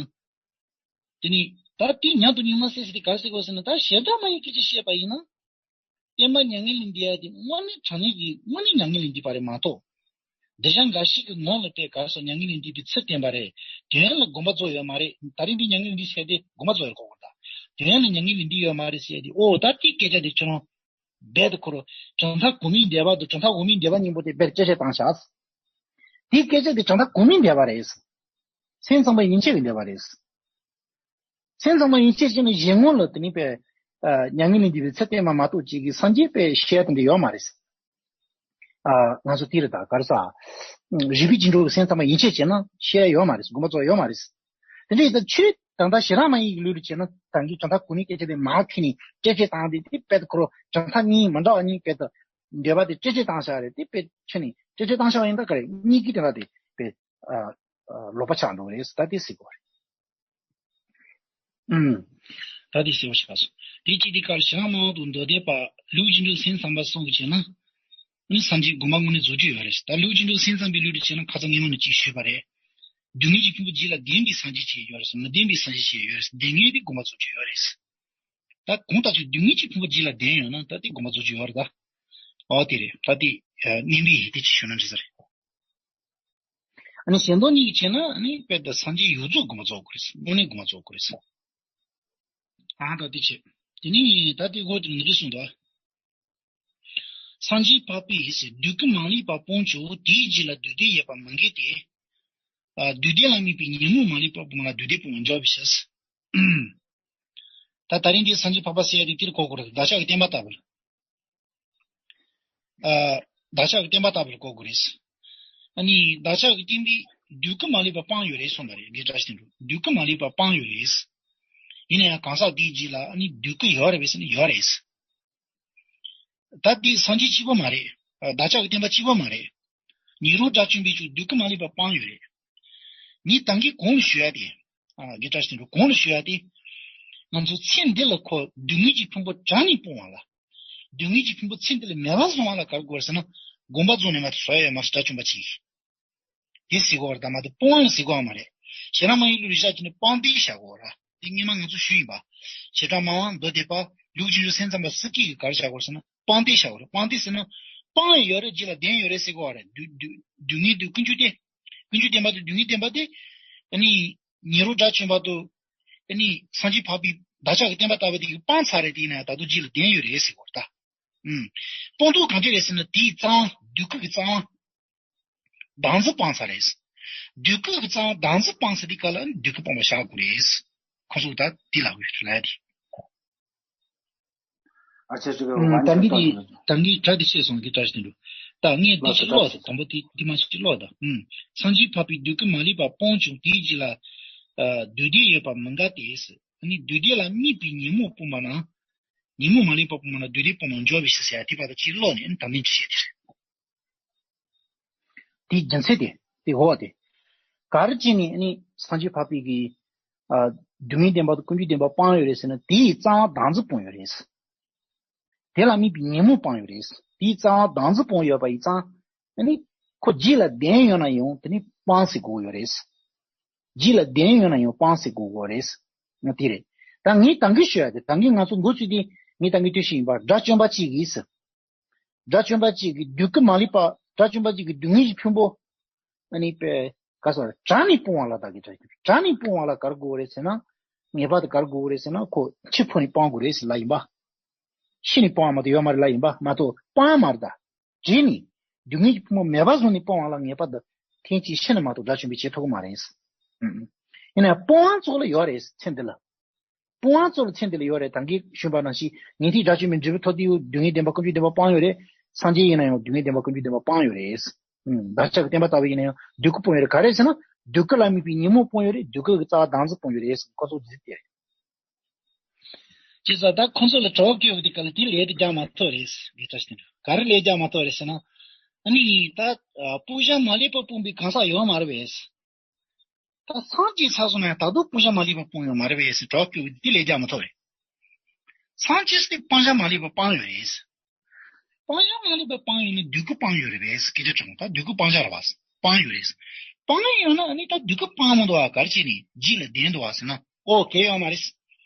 དེ་ནི་ད་དེ་ཉམས་དང་ཉོན་མོངས་ཟད་ཟེར་དེ་ག་རེ་ཟེར་དགོས་ཟེར་ན། ད་ཞེ་དྲག་མ་ཡིན་སྐད་ཆ་བཤད་པ་ཡིན་ན། བསྟན་པ་མྱ་ངན་ལས་འདས་ཡ་དེ་དངོས་གནས་དྲང་གནས་ཀྱི་དངོས་གནས་མྱ་ངན་ལས་འདས་པ་རེད་མ་གཏོགས། གདུལ་བྱ་འགའ་ཞིག་གི་ངོ་ལ་དེ་ག་རེ་ཟེར་མྱ་ངན་ལས་འདས་པའི་ཚུལ་བསྟན་པ་རེད། དོན་ལ་དགོངས་པ་རྫོགས་ཡོད་མ་རེད། ད་རིང་འདི་མྱ་ངན་ལས་འདས་ཟེར་དེ་དགོངས་པ་རྫོགས་ཡོད་གོ་གོ། ད་དོན་ལ་མྱ་ངན་ལས་འདས་ཡོད་མ་རེད་ཟེར་དེ། ཨོ་ད་དེ་སྐད་ཆ་དེ་ཁྱོད་རང་རྦད་དེ་ཁོ་རང་གྲུབ་མཐའ་གོ་མིན་འདས་པ་དང་གྲུབ་མཐའ་གོ་མིན་འདས་པ་གཉིས་པོ་དེ་རྦད་དེ་བཅད་བྱས་བཏང་ཤག། དེ་སྐད་ཆ་དེ་གྲུབ་མཐའ་གོ་མིན་འདས་པ་རེད། སེམས་ཙམ་པ་ཡན་ཆད་ཀྱི་འདས་པ་རེད། སེམས་ཙམ་པ་ཡན་ཆད་ཀྱིས་ནི་གཞན་ངོ་ལ་དེ་ནི་པའི་ཨ་མྱ་ངན་ལས་འདས་པའི་ཚུལ་བསྟན་པ་མ་གཏོགས་ཅིག་གིས་སངས་རྒྱས་པའི་ཤེས་ཡ་དེ་འདྲ་ཡོད་མ་རེད། ཨ་ང་ཚོ་དེ་རེད་ད་ག་རེ་ཟ། རིགས་པའི་རྒྱུན་འགྲོ་གི་སེམས་ཙམ་པ་ཡན་ཆད་བྱས་ན་ཤེས་ཡ་ཡོད་མ་རེད། དགོངས་པ་རྫོགས་ཡོད་མ་རེད། དེ་འདྲ་ཡིན་ཙང་ཆོས་ད་ལྟ་ཞེ་དྲག་མ་ཡིན་གྱི་ལུགས་ལ་བྱས་ན་ད་གིན་གྲུབ་མཐའ་གོ་མིན་སྐད་ཆ་དེ་མར་ཁྱེར་ནས་བཅད་བྱས་བཏང་སྟེ། དེ་རྦད་དེ་ཁོ་རང་གྲུབ་མཐའ་གཉིས་མི་འདྲ་བ་གཉིས་རྦད་དེ་འདོད་པ་དེ་བཅད་བྱས་བཏང་བཞག་རེད། དེ་རྦད་ཁྱེར་ནས་བཅད་བྱས་བཏང་བཞག་ཡིན་ད་ག་རེ་གཉིས་ཀྱི་དེ་འདྲ་དེ་རྦད། ཨ། ཨ། ལོག་པ་ཆགས་འགྲོ་གི་རེད། ད་དེ་ཟེར་དགོས་རེད། ཨུམ། ད་དེ་ཟེར་བ་ཞིག་ག་སོང་། དེ་གཅིག་དེ་གར་ཞེ་དྲག་མང་དུ་མདོ་སྡེ་པ་ལུགས་རྒྱུན་འགྲོ་སེམས་ཙམ་པ་སོགས་ཀྱིས་བྱས་ན། ནི་སངས་རྒྱས་དགོངས་པ་དངོས་གནས་རྫོགས་རྒྱུ་ཡོད་རེད། ད་ལུགས་རྒྱུན་འགྲོ་སེམས་ཙམ་པའི་ལུགས་དུ་བྱས་ན་ཁ་སང་ངས་མ་ནུ་གཅིག་ཞུས་པ་རེད། སྡུག་བསྔལ་གྱི་ཕུང་པོ་རྒྱུད་ལ་ལྡན་པའི་སངས་རྒྱས་ཅིག་ཡོད་རེད། མི་ལྡན་པའི་སངས་རྒྱས་ཅིག་ཡོད་རེད། ལྡན་མཁན་དེ་དགོངས་པ་རྫོགས་རྒྱུ་ཡོད་རེད། ད་གང་ལྟར་ཅིག་སྡུག་བསྔལ་གྱི་ཕུང་པོ་རྒྱུད་ལ་ལྡན་ཡོད་ན་ད་དེ་དགོངས་པ་རྫོགས་རྒྱུ་ཡོད་རེད་ད། ཨོ་དེ་རེད། ད་དེ་ཨ་ངན་པའི་ཡིད་དེ་ཅིག་ཞུ་ན་འགྲིག་ས་རེད། ཨ་ནི་གཞན་དོན་གཉིས་ཀྱིས་བྱས་ན་ཨ་ནི་དཔེ་ད་སངས་རྒྱས་ཡོངས་རྫོགས་དགོངས་པ་རྫོགས་དགོས་རེད། དངོས་གནས་དགོངས་པ་རྫོགས་དགོས་རེད། ཨ་ད་དེ་བྱས། དེ་ནི་ད་དེ་འོ་དེ་ནི་འདི་གསུངས་འདུག། སངས་རྒྱས་འཕགས་པའི་ཡུལ་ཟེར། བདུད་ཀྱིས་མ་བསླད་པ་སྤང་བྱའོ། དེའི་རྗེས་ལ་བདུད་སྡེ་ཡོད་པ་མི་འགལ་ཏེ། ཨ་བདུད་སྡེ་ལ་དམིགས་པའི་ཉོན་མོངས་མ་བསླད་པ་སྤོང་བ་ལ་བདུད་སྡེ་སྤོང་བར་བྱ་བའི་ཕྱིར། ད་ད་རིང་འདི་སངས་རྒྱས་འཕགས་པ་ཟེར་ཡ་དེ་དེར་གོ་དགོས་རེད། བདག་ཅག་གི་བསྟན་པ་ལྟ་བུར། ཨ། བདག་ཅག་གི་བསྟན་པ་ལྟ་བུར་གོ་དགོས་རེད། ཨ་ནི་བདག་ཅག་གི་བསྟན་པས་བདུད་ཀྱིས་མ་བསླད་པ་སྤངས་ཡོད་རེད་གསུངས་པ་རེད། དགེ་བཀྲ་ཤིས་དོན་གྲུབ། བདུད་ཀྱིས་མ་བསླད་པ་སྤངས་ཡོད་རེད། ཡིན་ན་ཡང་གང་ཟག་དེའི་རྗེས་ལ་ཨ་ནི་བདུད་ཀྱི་ཡོད་རེད་པས་ཟེར་ན་ཡོད་རེད། ད་དེ་སངས་རྒྱས་གཅིག་པོ་མ་རེད། བདག་ཅག་གི་བསྟན་པ་གཅིག་པོ་མ་རེད། ཉན་རང་དགྲ་བཅོམ་པས་ཀྱང་བདུད་ཀྱིས་མ་བསླད་པ་སྤངས་ཡོད་རེད། ངས་ད་གིན་གོང་ལ་ཞུ་ཡ་དེ། ཨ། དགེ་བཀྲ་ཤིས་དོན་གྲུབ། གོང་ལ་ཞུ་ཡ་དེ། ང་ཚོ་ཚེ་འདི་ལ་ཁོ་སྡུག་བསྔལ་གྱི་ཕུང་པོ་དྲག་ནས་སྤོང་བ་ལ། སྡུག་བསྔལ་གྱི་ཕུང་པོ་ཚེ་འདི་ལ་མེད་པ་བཟོ་བ་ལ་ག་རེ་དགོས་ཟེར་ན། དགོངས་པ་རྫོགས་ནས་མ་གཏོགས་བཟོ་ཡ་ཡོད་མ་རེད། དགྲ་བཅོམ་པ་གཅིག་གིས། དེ་ཟེར་དགོས་རེད། ད་མ་གཏོགས་སྤོང་བ་ལ་ཟེར་དགོས་ཡ་མ་རེད། ཞེ་དྲག་མ་ཡིན་ལུགས་རེ་བཞག་བྱས་ནས་སྤངས་ཏེ་བཞག་དགོས་རེད། དེ་སྔོན་མ་ང་ཚོ་ཞུས་ཡིན་པ། བྱེ་བྲག་སྨྲ་བ་མདོ་སྡེ་པ་ལུགས་ཀྱི་ཆུ་སེམས་ཙམ་པ་སུ་སྐད་ཀྱིས་ག་རེ་བྱ་དགོས་ཟེར་ན། སྤངས་ཏེ་བྱ་དགོས་རེད། སྤངས་ཏེ་ཟེར་ན། སྤངས་ཡོད་རེད། རྒྱུད་ལ་ལྡན་ཡོད་རེད་ཟེར་དགོས་པ་རེད། སྡུག་སྡུག་སྡུག་བསྔལ་དུ་ཀུན་འབྱུང་ལྡན། ཀུན་འབྱུང་ལྡན་པ་དང་སྡུག་བསྔལ་བདེན་པ་དེ། ཨ་ནི། ཉེ་རབས་དགྲ་བཅོམ་པ་དང་། ཨ་ནི། སངས་རྒྱས་འཕགས་པའི་བདག་ཅག་གི་བསྟན་པ་ལྟ་བུ་དེ་གིས་སྤངས་ཚར་རེད། དེ་ཡིན་ན་ད་དུང་རྒྱུད་ལ་ལྡན་ཡོད་རེད་ཟེར་དགོས་རེད་ད། ཨུམ། སྤངས་ཐོག་གང་འདྲ་རེད་ཟེར་ན། དེའི་རྩ་བ་སྡུག་ཀུན་གྱི་རྩ་བ་བདག་འཛིན་སྤངས་ཚར་རེད། སྡུག་ཀུན་གྱི་རྩ་བ་བདག་འཛིན་སྤངས་ཚར་དུས་སྐབས་ལ་སྡུག་ཀུན་སྤངས་པ་བྱ་དགོས་རེད། ཁོ་ཚོ་ད་དེ་ལ་འོས་ལ་དེ། ཨ་ཅེ་ཅེ་གི་ཨུམ། ད་གིན་དེ། ད་གིན་གྲ་དེ་ཤེས་སོང་གི་གྲ་ཞིག་དུ། ད་ངས་འདི་ཅིག་ཀློག་ཟེར། དང་པོ་དེ་དེ་མ་ཅིག་ཀློག་ད། ཨུམ། སངས་རྒྱས་འཕགས་པའི་སྡུག་ཀུན་མ་ལུས་པ་སྤངས་ཀྱང་དེའི་རྒྱུད་ལ། ཨ། སྡུག་བདེ་ཡོད་པ་མི་འགལ་ཏེ། ཨ་ནི་སྡུག་བདེ་ལ་དམིགས་པའི་ཉོན་མོངས་སྤངས་པ་ན། ཉོན་མོངས་མ་ལུས་པ་སྤངས་པ་ན་སྡུག་བདེ་སྤངས་པར་འགྱུར་བའི་ཕྱིར་ཟེར་ཡ་དེ་བར་དུ་ཅིག་ཀློག་ནས། ཨ་ནི་ད་ལན་ཅིག་བཤད་དེ་རེད། དེའི་རྒྱུ་མཚན་དེ། དེ་འོ་དེ། ག་རེ་བྱས་ནས་ཨ་ནི་སངས་རྒྱས་འཕགས་པའི་གི། ཨ། སྡུག་བསྔལ་བདེན་པ་དང་ཀུན་འབྱུང་བདེན་པ་སྤངས་ཡོད་རེད་ཟེར་ན། དེའི་རྩ་བ་བདག་འཛིན་སྤངས་ཡོད་རེད། དེ་ལ་དམིགས་པའི་ཉོན་མོངས་སྤངས་ཡོད་རེད། དེའི་རྩ་བ་བདག་འཛིན་སྤངས་ཡོད་པ་ཡིན་ཙང་། ཨ་ནི། ཁོ་རྒྱུད་ལ་ལྡན་ཡོད་ན་ཡང་དེ་ནི་སྤངས་ཟེར་དགོས་ཡོད་རེད། རྒྱུད་ལ་ལྡན་ཡོད་ན་ཡང་སྤངས་ཟེར་དགོས་ཡོད་རེད། ང་དེ་རེད། ད་ངས་ད་གིན་ཞུ་ཡ་དེ། ད་གིན་ང་ཚོ་འགོ་ཚུགས་དུས་ངས་ད་གིན་ལྟོས་ཤིག་ཡིན་པ། དགྲ་བཅོམ་པ་གཅིག་གིས། དགྲ་བཅོམ་པ་གཅིག་གིས་སྡུག་ཀུན་མ་ལུས་པ། དགྲ་བཅོམ་པ་གཅིག་གིས་སྡུག་བསྔལ་གྱི་ཕུང་པོ། ཨ་ནི་པས། ག་ཟེར། བྲལ་ནས་སྤོང་བ་ལ་ད་གིན་བྲལ། བྲལ་ནས་སྤོང་བ་ལ་ག་རེ་དགོས་རེད་ཟེར་ན། ངེས་པར་དུ་ག་རེ་དགོས་རེད་ཟེར་ན། ཁོ་འཆི་འཕོ་ནས་སྤང་དགོས་རེད་ཟེར་ལབ་ཡིན་པ། ཤི་ནས་སྤང་བ་མ་གཏོགས་ཡོད་མ་རེད་ལབ་ཡིན་པ་མ་གཏོགས། སྤང་ཡ་མ་རེད་ད། བྲལ་ནས། སྡུག་བསྔལ་གྱི་ཕུང་པོ་མེད་པ་བཟོ་ནས་སྤོང་བ་ལ་ངེས་པར་དུ་ཐེངས་གཅིག་ཤི་ན་མ་གཏོགས་དགྲ་བཅོམ་པའི་བྱེད་ཐུབ་ཀྱི་མ་རེད། ཨུ་ཨུ། ཡིན་ན་ཡང་སྤོང་བ་ཚོགས་ལ་ཡོད་རེད། ཚེ་འདི་ལ། སྤོང་བ་ཚོགས་ལ་ཚེ་འདི་ལ་ཡོད་རེད། ད་གིན་ཞུས་པ་ནང་བཞིན་ཉན་ཐོས་དགྲ་བཅོམ་པའི་འབྲས་བུ་ཐོབ་དུས་སྡུག་བསྔལ་བདེན་པ་ཀུན་འབྱུང་བདེན་པ་སྤངས་ཡོད་རེད། སངས་རྒྱས་ཡིན་ན་ཡང་སྡུག་བསྔལ་བདེན་པ་ཀུན་འབྱུང་བདེན་པ་སྤངས་ཡོད་རེད། ཨུ། བདག་ཅག་གི་བསྟན་པ་ལྟ་བུ་ཡིན་ན་ཡང་སྡུག་ཀུན་སྤངས་ཡོད་རེད། ག་རེ་ཟེར་ན། སྡུག་ཀུན་ལ་དམིགས་པའི་ཉོན་མོངས་སྤངས་ཡོད་རེད། སྡུག་ཀུན་གྱི་རྩ་བ་བདག་འཛིན་སྤངས་ཡོད་རེད། ཁོ་ཚོ་འདི་དེ་རེད། བྱས་ཙང་ད་ཁོང་ཚོ་ལ་དྲི་བ་བཀོད་ཡོང་དུས་སྐབས་ལ་དེ་ལན་དེ་རྒྱག་མ་ཐུབ་རེད། དགེ་ཕྲ་ཞིག་དེ་འདྲ། ག་རེ་ལན་རྒྱག་མ་ཐུབ་རེད་ཟེར་ན། ཨ་ནི་ད་སྤང་བྱ་མ་ལུས་པ་སྤངས་པའི་གང་ཟག་ཡོད་མ་རེད་པས། ད་སངས་རྒྱས་ཚར་སོང་ན་ཡང་ད་དུང་སྤང་བྱ་མ་ལུས་པ་སྤངས་ཡོད་མ་རེད་པས་ཟེར་དྲི་བ་བཀོད་པ་དེ་ལན་རྒྱག་མ་ཐུབ་རེད། སངས་རྒྱས་ཟེར་དེ་སྤང་བྱ་མ་ལུས་པ་སྤངས་ཡོད་རེད། སྤང་བྱ་མ་ལུས་པ་སྤངས་ཡོད་ན་སྡུག་ཀུན་སྤངས་ཡོད་རེད་པས། སྐད་ཆ་དྲང་ད་སྡུག་ཀུན་སྤང་བྱ་རེད་པ། སྤངས་ཡོད་རེད། སྤངས་ཡོད་ན་ཨ་ནི་ད་སྡུག་ཀུན་སྤངས་མི་འདུག་བ། ག་རེ་བྱས་ནས་རྒྱུད་ལ་ལྡན་འདུག་བ་ཟེར་ན། ཨོ་གལ་ཡོད་མ་རེད།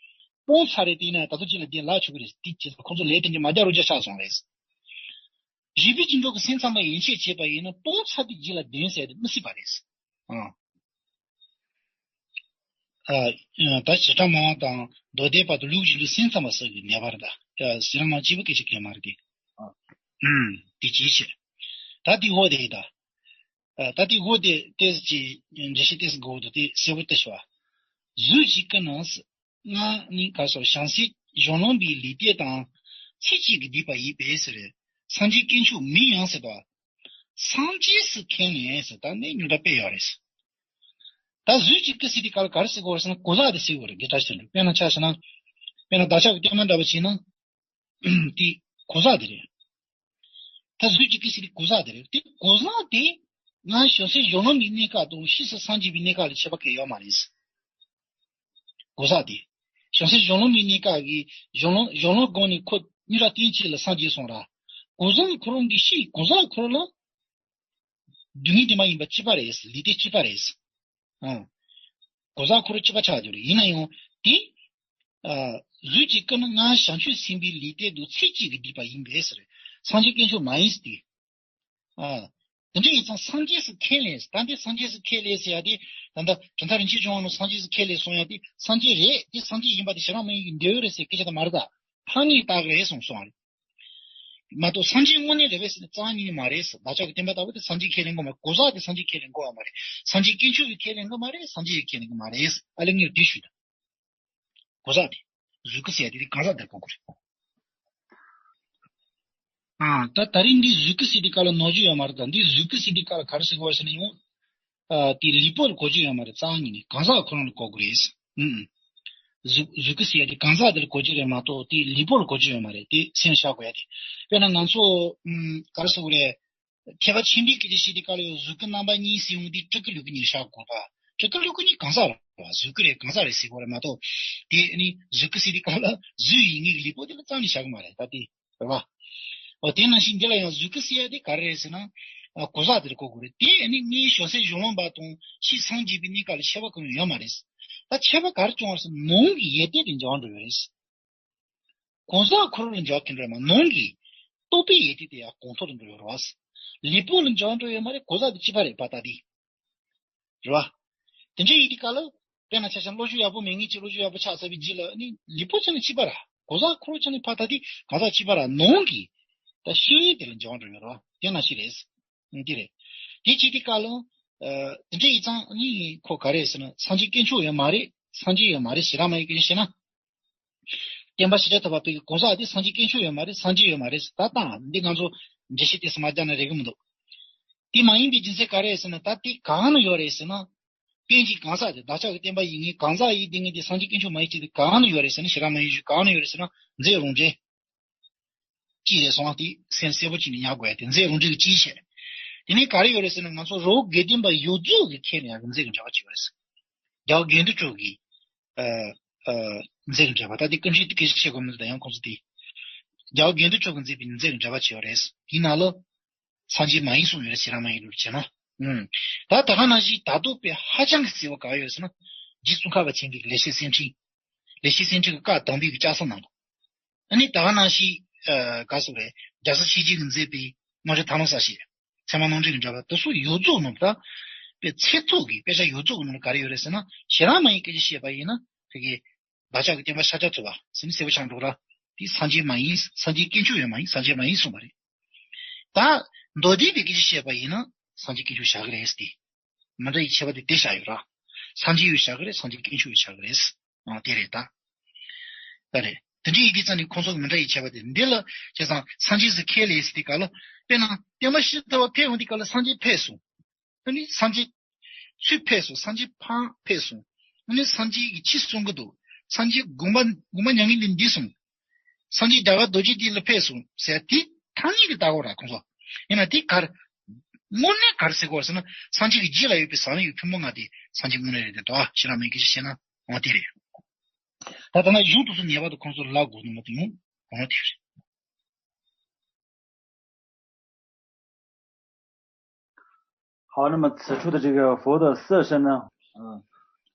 སྤངས་ཚར་རེད། དེ་ཡིན་ན་ད་དུང་རྒྱུད་ལ་ལྡན་ལབ་ཆོག་གི་རེད། དེ་བྱས་ཙང་ཁོང་ཚོ་ལན་དེ་འདྲ་མ་རྒྱག་རོགས་རྒྱག་ཆགས་སོང་རེད། རིགས་པའི་རྒྱུད་འགྲོ་གི་སེམས་ཙམ་པ་ཡན་ཆད་བྱས་པ་ཡིན་ན་སྤངས་ཚར་དུས་རྒྱུད་ལ་ལྡན་ཟེར་དེ་མི་སྲིད་པ་རེད། ཨང་། ཨ། ད་བྱེ་བྲག་སྨྲ་བ་དང་མདོ་སྡེ་པ་དང་ལུགས་ཀྱི་ལུགས་སེམས་ཙམ་པ་སོགས་ཀྱི་ནད་པ་རེད་ད། ཟེར་ན་མ་གཅིག་པུ་སྐད་ཆ་གལ་མ་རེད་དེ། ཨ། ཨུམ། དེ་ཅིའི་ཕྱིར། ད་དེ་འོ་དེ་ཡིན་ད། ཨ། ད་དེ་འོ་དེ་ཏོག་ཙམ་ཅིག་འགྲེལ་བཤད་ཏོག་ཙམ་དགོས་འདུག་དེ་གསལ་པོ་ལྟ་ཞོག་ཨ། གཟུགས་ཀྱི་ཀུན་ནས། ང་ནི་ག་སོགས་བྱང་སེམས་གཞུང་ལུགས་པའི་ལུས་རྟེན་དང་ཚིག་གཅིག་གིས་བསྡུས་པ་ཡིན་པས་ཟེར། སངས་རྒྱས་དཀོན་མཆོག་མིན་ཡང་ཟེར་དོ། སངས་རྒྱས་སུ་ཁས་ལེན་ཟེར་ད་ནི་ཉུང་དྲགས་དཔེ་ཡོད་རེད། ད་གཟུགས་ཀྱི་སྐུ་ཟེར་དེ་ག་ལ་ག་རེ་ཟེར་དགོས་རེད་ཟེར་ན་གོ་ས་དེ་ཟེར་དགོས་རེད། དགེ་ཕྲ་ཞིག་དཔེར་ན་ཆ་བཞག་ན། དཔེར་ན་བདག་ཅག་གི་བསྟན་པ་འདྲ་བ་བྱས་ན། དེ་གོ་ས་དེ་རེད། ད་གཟུགས་ཀྱི་སྐུ་ཟེར་དེ་གོ་ས་དེ་རེད། དེ་གོ་ས་དེ་ང་བྱང་སེམས་གཞུང་ལུགས་པའི་གནས་སྐབས་དང་ཕྱིས་སུ་སངས་རྒྱས་པའི་གནས་སྐབས་ལ་ཁྱད་པར་གང་ཡང་ཡོད་མ་རེད། གོ་ས་དེ། བྱང་སེམས་གཞུང་ལུགས་པའི་གནས་སྐབས་ཀྱི་གཞུང་ལུགས་གཞུང་ལུགས་སྒོ་ནས་ཁོ་ཉིད་ར་རྟེན་ཅིག་ལ་སངས་རྒྱས་སོང་ར། གོ་ས་ཁོ་རང་གི་ཕྱིའི་གོ་ས་ཁོ་རང་ལ། སྡུག་བསྔལ་དེ་མ་ཡིན་པ་གཅིག་པ་རེད། ལུས་རྟེན་གཅིག་པ་རེད། ཨང་། གོ་ས་ཁོ་རང་གཅིག་པ་ཆགས་ཡོད་རེད། ཡིན་ན་ཡང་དེ། ཨ། གཟུགས་ཀྱི་སྐུ་ནི་ང་བྱང་ཆུབ་སེམས་དཔའི་ལུས་རྟེན་དང་ཚིག་གཅིག་གིས་བསྡུས་པ་ཡིན་པས་ཟེར། སངས་རྒྱས་དཀོན་མཆོག་མ་ཡིན་ཟེར་ཏེ། ཨ། དེ་འདྲ་ཡིན་ཙང་སངས་རྒྱས་སུ་ཁས་ལེན། ད་འདི་སངས་རྒྱས་སུ་ཁས་ལེན་ཟེར་ཡ་དེ། ད་ལྟ་གྲུབ་མཐའ་རིན་ཆེན་བྱུང་བ་ནང་སངས་རྒྱས་སུ་ཁས་ལེན་གསུང་ཡ་དེ་སངས་རྒྱས་རེད། དེ་སངས་རྒྱས་ཡིན་པ་དེ་བྱེ་བྲག་སྨྲ་བའི་འདོད་ཡོན་རེད་ཟེར་སྐད་ཆ་དེ་མ་རེད་ད། ཐ་སྙད་བཏགས་རེད་གསུངས་སོང་བ་རེད། མ་གཏོགས་སངས་རྒྱས་དངོས་གནས་རེད་པས་ཟེར་ན་རྩ་བ་ཉིད་ནས་མ་རེད་ཟེར། བདག་ཅག་གི་བསྟན་པ་ལྟ་བུ་དེ་སངས་རྒྱས་ཁས་ལེན་དགོས་མ་རེད། གོ་ས་དེ་སངས་རྒྱས་ཁས་ལེན་དགོས་པ་མ་རེད། སངས་རྒྱས་དཀོན་མཆོག་གིས་ཁས་ལེན་དགོས་མ་རེད། སངས་རྒྱས་ཀྱིས་ཁས་ལེན་དགོས་མ་རེད་ཟེར། ཨ་ལས་ངས་འདི་ཞུས་ད། གོ་ས་དེ། གཟུགས་སྐུ་ཟེར་ཡ་དེ་དེ་གང་ཟག་དེར་གོ་དགོས་རེད། ཨ། ད་ད་རིང་འདི་གཟུགས་སྐུ་ཟེར་དེ་ག་ལ་ནོར་རྒྱུ་ཡོད་མ་རེད་ད། འདི་གཟུགས་སྐུ་ཟེར་དེ་ག་ལ་ག་རེ་ཟེར་དགོས་ཟེར་ན་ཡང་། ཨ། དེ་ལུས་པོ་ལ་གོ་རྒྱུ་ཡོད་མ་རེད། རྩ་བ་ཉིད་ནས་གང་ཟག་ཁོ་རང་ལ་གོ་དགོས་རེད། ཨུམ། གཟུགས་གཟུགས་སྐུ་ཟེར་ཡ་དེ་གང་ཟག་དེ་ལ་གོ་རྒྱུ་རེད་མ་གཏོགས་དེ་ལུས་པོ་ལ་གོ་རྒྱུ་ཡོད་མ་རེད། དེ་སེམས་བཞག་དགོས་ཡ་དེ། དཔེར་ན་ང་ཚོ། ཨུམ། ག་རེ་ཟེར་དགོས་རེད། ཐེག་པ་ཆེན་པོའི་སྐད་ཆ་བཤད་དུས་སྐབས་ལ་ཡང་གཟུགས་སྐུ་རྣམ་པ་གཉིས་ཟེར་ཡོང་དུས་སྤྲུལ་སྐུ་ལུས་སྐུ་གཉིས་བཞག་དགོས་པ། སྤྲུལ་སྐུ་ལུས་སྐུ་གཉིས་གང་ཟག་རེད་པ། གཟུགས་སྐུ་རེད་གང་ཟག་རེད་ཟེར་དགོས་རེད་མ་གཏོགས། དེ་ནི་གཟུགས་སྐུ་ཟེར་དུས་སྐབས་ལ་གཟུགས་ཡིན་ངེས་ཀྱི་ལུས་པོ་དེ་ལ་རྩ་ནས་བཞག་གི་མ་རེད་ད་དེ། རེད་པ། འོ་དེ་ནང་བཞིན་འདི་ལ་ཡང་གཟུགས་སྐུ་ཟེར་ཡ་དེ་ག་རེ་རེད་ཟེར་ན། ཨ། གོ་ས་དེར་གོ་དགོས་རེད། དེ་ནི་སྔོན་བྱང་སེམས་གཞུང་ལུགས་པ་དང་ཕྱིས་སངས་རྒྱས་པའི་གནས་སྐབས་ལ་ཁྱད་པར་གང་ཡང་ཡོད་མ་རེད། ད་ཁྱད་པར་ག་རེ་བྱུང་བ་རེད་ཟེར་ན་ནང་གི་ཡོན་ཏན་དེ་འབྱོར་འགྲོ་ཡོད་རེད། གང་ཟག་ཁོ་རང་ལ་འབྱུང་གི་འགྲོ་ཡོད་མ་ནང་གི་རྟོག་པའི་ཡེ་དེ་དེ་ཡང་གང་ཐོག་ཏུ་འགྲོ་ཡོད་རེད་བ། ལུས་པོ་ལ་འབྱུང་འགྲོ་ཡོད་མ་རེད། གང་ཟག་དེ་གཅིག་པ་རེད་པ་ད་དེ། རེད་བ། དེ་འདྲ་ཡིན་དུས་སྐབས་ལ། དཔེར་ན་ཆ་བཞག་བློ་ཞུགས་ཡག་པོ་མེད་མཁན་གཅིག་བློ་ཞུགས་ཡག་པོ་ཆགས་ཚར་བའི་རྗེས་ལ་ནི་ལུས་པོ་ཆ་ནས་གཅིག་པ་ར། གང་ཟག་ཁོ་རང་ཆ་ནས་ཕར་ད་དེ་གང་ཟག་གཅིག་པ་ར་ནང་གི། ད་ཤེས་ཡོན་དེ་ལ་འབྱུང་འགྲོ་ཡོད་རེད་བ། དེ་ནང་བཞིན་རེད། འདི་རེད། དེ་བྱེད་དུས་སྐབས་ལ། ཨ། དེ་འདྲ་ཡིན་ཙང་ནི་ཁོ་ག་རེ་ཟེར་ན་སངས་རྒྱས་དཀོན་མཆོག་ཡོད་མ་རེད། སངས་རྒྱས་ཡོད་མ་རེད་ཞེ་དྲག་མ་ཡིན་སྐད་ཆ་བཤད་ན། བསྟན་པ་ཤེས་བྱ་ཐོབ་པ་པའི་གང་ཟག་དེ་སངས་རྒྱས་དཀོན་མཆོག་ཡོད་མ་རེད། སངས་རྒྱས་ཡོད་མ་རེད་ཟེར། ད་ལྟ་འདི་ང་ཚོ་འགྲེལ་བཤད་དེ་ཚོ་མ་རྒྱག་ན་རེ་གི་མི་འདུག་དེ་མ་ཡིན་པའི་རྒྱུ་མཚན་ག་རེ་ཟེར་ན། ད་དེ་གང་ན་ཡོད་རེད་ཟེར་ན། དཔེ་འཇིག་གང་ཟག་དེ་བདག་ཅག་གི་བསྟན་པ་ཡིན་ངེས་གང་ཟག་ཡིན་དེ་ངེས་དེ་སངས་རྒྱས་དཀོན་མཆོག་མ་ཡིན་ཅིག་དེ་གང་ན་ཡོད་རེད་ཟེར་ན། ཞེ་དྲག་མ་ཡིན་ཞུ་གང་ན་ཡོད་རེད་ཟེར་ན། མཛེ་རང་འབྲས། གཅིག་རེད་སོང་ཨ། དེ་སེམས་གསལ་པོ་གཅིག་ནས་ཉར་དགོས་ཡ་དེ་མཛེ་རང་འབྲས་ཀྱི་གཅིག་བཤད། དེ་ནས་ག་རེ་ཡོད་རེད་ཟེར་ན། ང་ཚོ་རི་བོ་དགེ་ལྡན་པ་ཡོངས་རྫོགས་ཀྱི་ཁས་ལེན་ཡག་གི་མཛེ་གི་འབྲེལ་བ་གཅིག་ཡོད་རེད་ཟེར། རྒྱལ་བ་དགེ་འདུན་གྲུབ་ཀྱི། ཨ། ཨ། མཛེ་གི་འབྲེལ་བ། ད་དེ་ཀུན་གཞི་དེ་སྐད་ཆ་བཤད་དགོས་མི་འདུག་ད་ཡང་ཁོང་ཚོ་དེ། རྒྱལ་བ་དགེ་འདུན་གྲུབ་ཀྱིས་མཛད་པའི་མཛེ་གི་འབྲེལ་བ་བྱས་ཡོད་རེད། དེའི་ནང་ལ། སངས་རྒྱས་མ་ཡིན་གསུངས་ཡོད་རེད། ཞེ་དྲག་མ་ཡིན་ལུགས་བྱས་ན། ཨུམ། ད་ད་ག་ནང་བཞིན་ད་དུང་དཔེ་ཧ་ཅང་གི་གསལ་པོ་ག་ཡོད་ཟེར་ན། རྗེ་ཙོང་ཁ་པ་ཆེན་པོའི་ལེགས་བཤད་གསེར་ཕྲེང་། ལེགས་བཤད་གསེར་ཕྲེང་གི་བཀའ་དམ་པའི་གི་ལྕགས་ཟམ་ནང་དུ། ཨ་ནི་ད་ག་ནང་བཞིན། ཨ། ག་ཟེར་རེད། རྒྱལ་སྲས་ཆོས་རྗེ་གིས་མཛད་པའི་རྨང་བྱ་ཐར་ལམ་གསལ་བྱེད། ཚད་མ་རྣམ་འགྲེལ་གྱི་འགྲེལ་པ་དེ་ཚོ་ཡོངས་རྫོགས་ནང་ད། དཔེ་ཚིག་ཐོ་གི་དཔེ་ཆ་ཡོངས་རྫོགས་ཀྱི་ནང་ལ་ག་རེ་ཡོད་རེད་ཟེར་ན། ཞེ་དྲག་མ་ཡིན་སྐད་ཆ་བཤད་པ་ཡིན་ན། དེ་གི་བདག་ཅག་གི་བསྟན་པ་ཤཱཀྱ་ཐུབ་པ་ཟེར་ནས་གསལ་པོ་ཆགས་འགྲོ་ར། དེ་སངས་རྒྱས་མ་ཡིན། སངས་རྒྱས་དཀོན་མཆོག་ཡང་མ་ཡིན། སངས་རྒྱས་མ་ཡིན་གསུངས་པ་རེད། ད་མདོ་སྡེ་པའི་སྐད་ཆ་བཤད་པ་ཡིན་ན་སངས་རྒྱས་དཀོན་མཆོག་བཞག་གི་རེད་ཟེར་ཏེ། མི་འདྲ་བའི་ཁྱད་པར་དེ་དེ་བཞག་ཡོད་ར། སངས་རྒྱས་ཡང་བཞག་གི་རེད། སངས་རྒྱས་དཀོན་མཆོག་ཡང་བཞག་གི་རེད། ཨ། དེ་རེད་ད། ད་རེད། དེ་འདྲ་ཡིན་དུས་ཙང་ནི་ཁོང་ཚོ་གི་མི་འདྲ་བའི་ཁྱད་པར་དེ་འདི་ལ་བྱས་ཙང་སངས་རྒྱས་ཟེར་ཁས་ལེན་ཟེར་དུས་སྐབས་ལ། དཔེར་ན་བསྟན་པ་ཤེས་ཐུབ་པ་ཕེབས་ཡོང་དུས་སྐབས་ལ་སངས་རྒྱས་ཕེབས་སོང་། ཨ་ནི་སངས་རྒྱས་ཚུར་ཕེབས་སོང་། སངས་རྒྱས་ཕར་ཕེབས་སོང་། ཨ་ནི་སངས་རྒྱས་ཀྱིས་ཅི་གསུང་གི་འདུག་སངས་རྒྱས་དགོངས་པ་དགོངས་པ་མྱ་ངན་ལས་འདས་སོང་། སངས་རྒྱས་རྒྱ་གར་རྡོ་རྗེ་གདན་ལ་ཕེབས་སོང་ཟེར་དེ་ཐ་སྙད་ཀྱི་ལྟ་བ་ར་ཁོང་ཚོ། ཡིན་ན་དེ་གར། དངོས་གནས་ག་རེ་ཟེར་དགོས་ཟེར་ན། སངས་རྒྱས་ཀྱི་རྗེས་ལ་ཡོད་པའི་ཟབ་མོ་ཡི་ཕུང་པོ་ལྔ་དེ་སངས་རྒྱས་དངོས་གནས་རེད་དེ་འདུག་ཨ། ཞེ་དྲག་མེད་སྐད་ཆ་བཤད་ན་འོ་དེ་རེད། ད་ལྟ་ན་གཞུང་དུ་སོང་ངེས་པར་དུ་ཁོང་ཚོ་ལ་དགོས་ནི་མ་གཏོགས་ཡོང་འོང་དེ་རེད། 好，那么此处的这个佛的色身呢，嗯，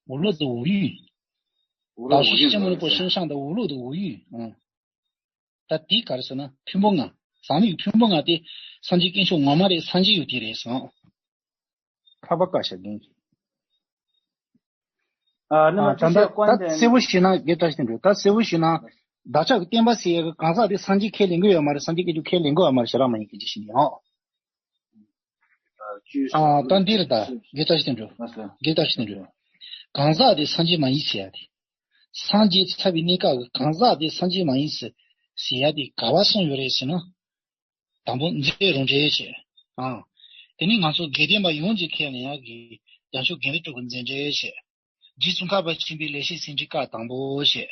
无漏的五蕴，无漏五蕴，导师释迦牟尼佛身上的无漏的五蕴，嗯，ད་དེ་ག་རེ་ཟེར་ན་ཕུང་པོ་ལྔ། ཟབ་མོའི་ཕུང་པོ་ལྔ་དེ་སངས་རྒྱས་དཀོན་མཆོག་ངོ་མ་རེད། སངས་རྒྱས་ཡོད་དེ་རེད་ཟེར། འཕགས་པ་བཀའ་ཤག་རྒན། ཨ། ད་ལྟ་ད་གསལ་པོ་ཞུས་ན་དགེ་བཀྲ་ཤིས་དོན་གྲུབ། ད་གསལ་པོ་ཞུས་ན། བདག་ཅག་གི་བསྟན་པ་ཟེར་ཡག་གི་གང་ཟག་དེ་སངས་རྒྱས་ཁས་ལེན་གི་ཡོད་མ་རེད། སངས་རྒྱས་སྐྱེ་རྒྱུ་ཁས་ལེན་གི་ཡོད་མ་རེད། ཞེ་དྲག་མ་ཡིན་སྐད་ཆ་ཞིག་ཡིན་ཨོ། ཨ། ད་འདི་རེད་ད། དགེ་བཀྲ་ཤིས་དོན་གྲུབ། དགེ་བཀྲ་ཤིས་དོན་གྲུབ། གང་ཟག་དེ་སངས་རྒྱས་མ་ཡིན་ཟེར་ཡ་དེ། སངས་རྒྱས་ཚར་བའི་གནས་སྐབས་ཀྱི་གང་ཟག་དེ་སངས་རྒྱས་མ་ཡིན་ཟེར་ཟེར་ཡ་དེ་ག་བ་གསུངས་ཡོད་རེད་ཟེར་ན། དང་པོ་མཛེ་རང་འབྲས་བྱས། ཨང་། དེ་ནས་ང་ཚོ་དགེ་ལྡན་པ་ཡོངས་ཀྱི་ཁས་ལེན་ཡག་གི་རྒྱལ་མཆོག་དགེ་འདུན་གྲུབ་ཀྱི་མཛེ་འབྲས་བྱས། རྗེ་ཙོང་ཁ་པ་ཆེན་པོའི་ལེགས་བཤད་གསེར་ཕྲེང་བཀའ་དང་པོ་བྱས།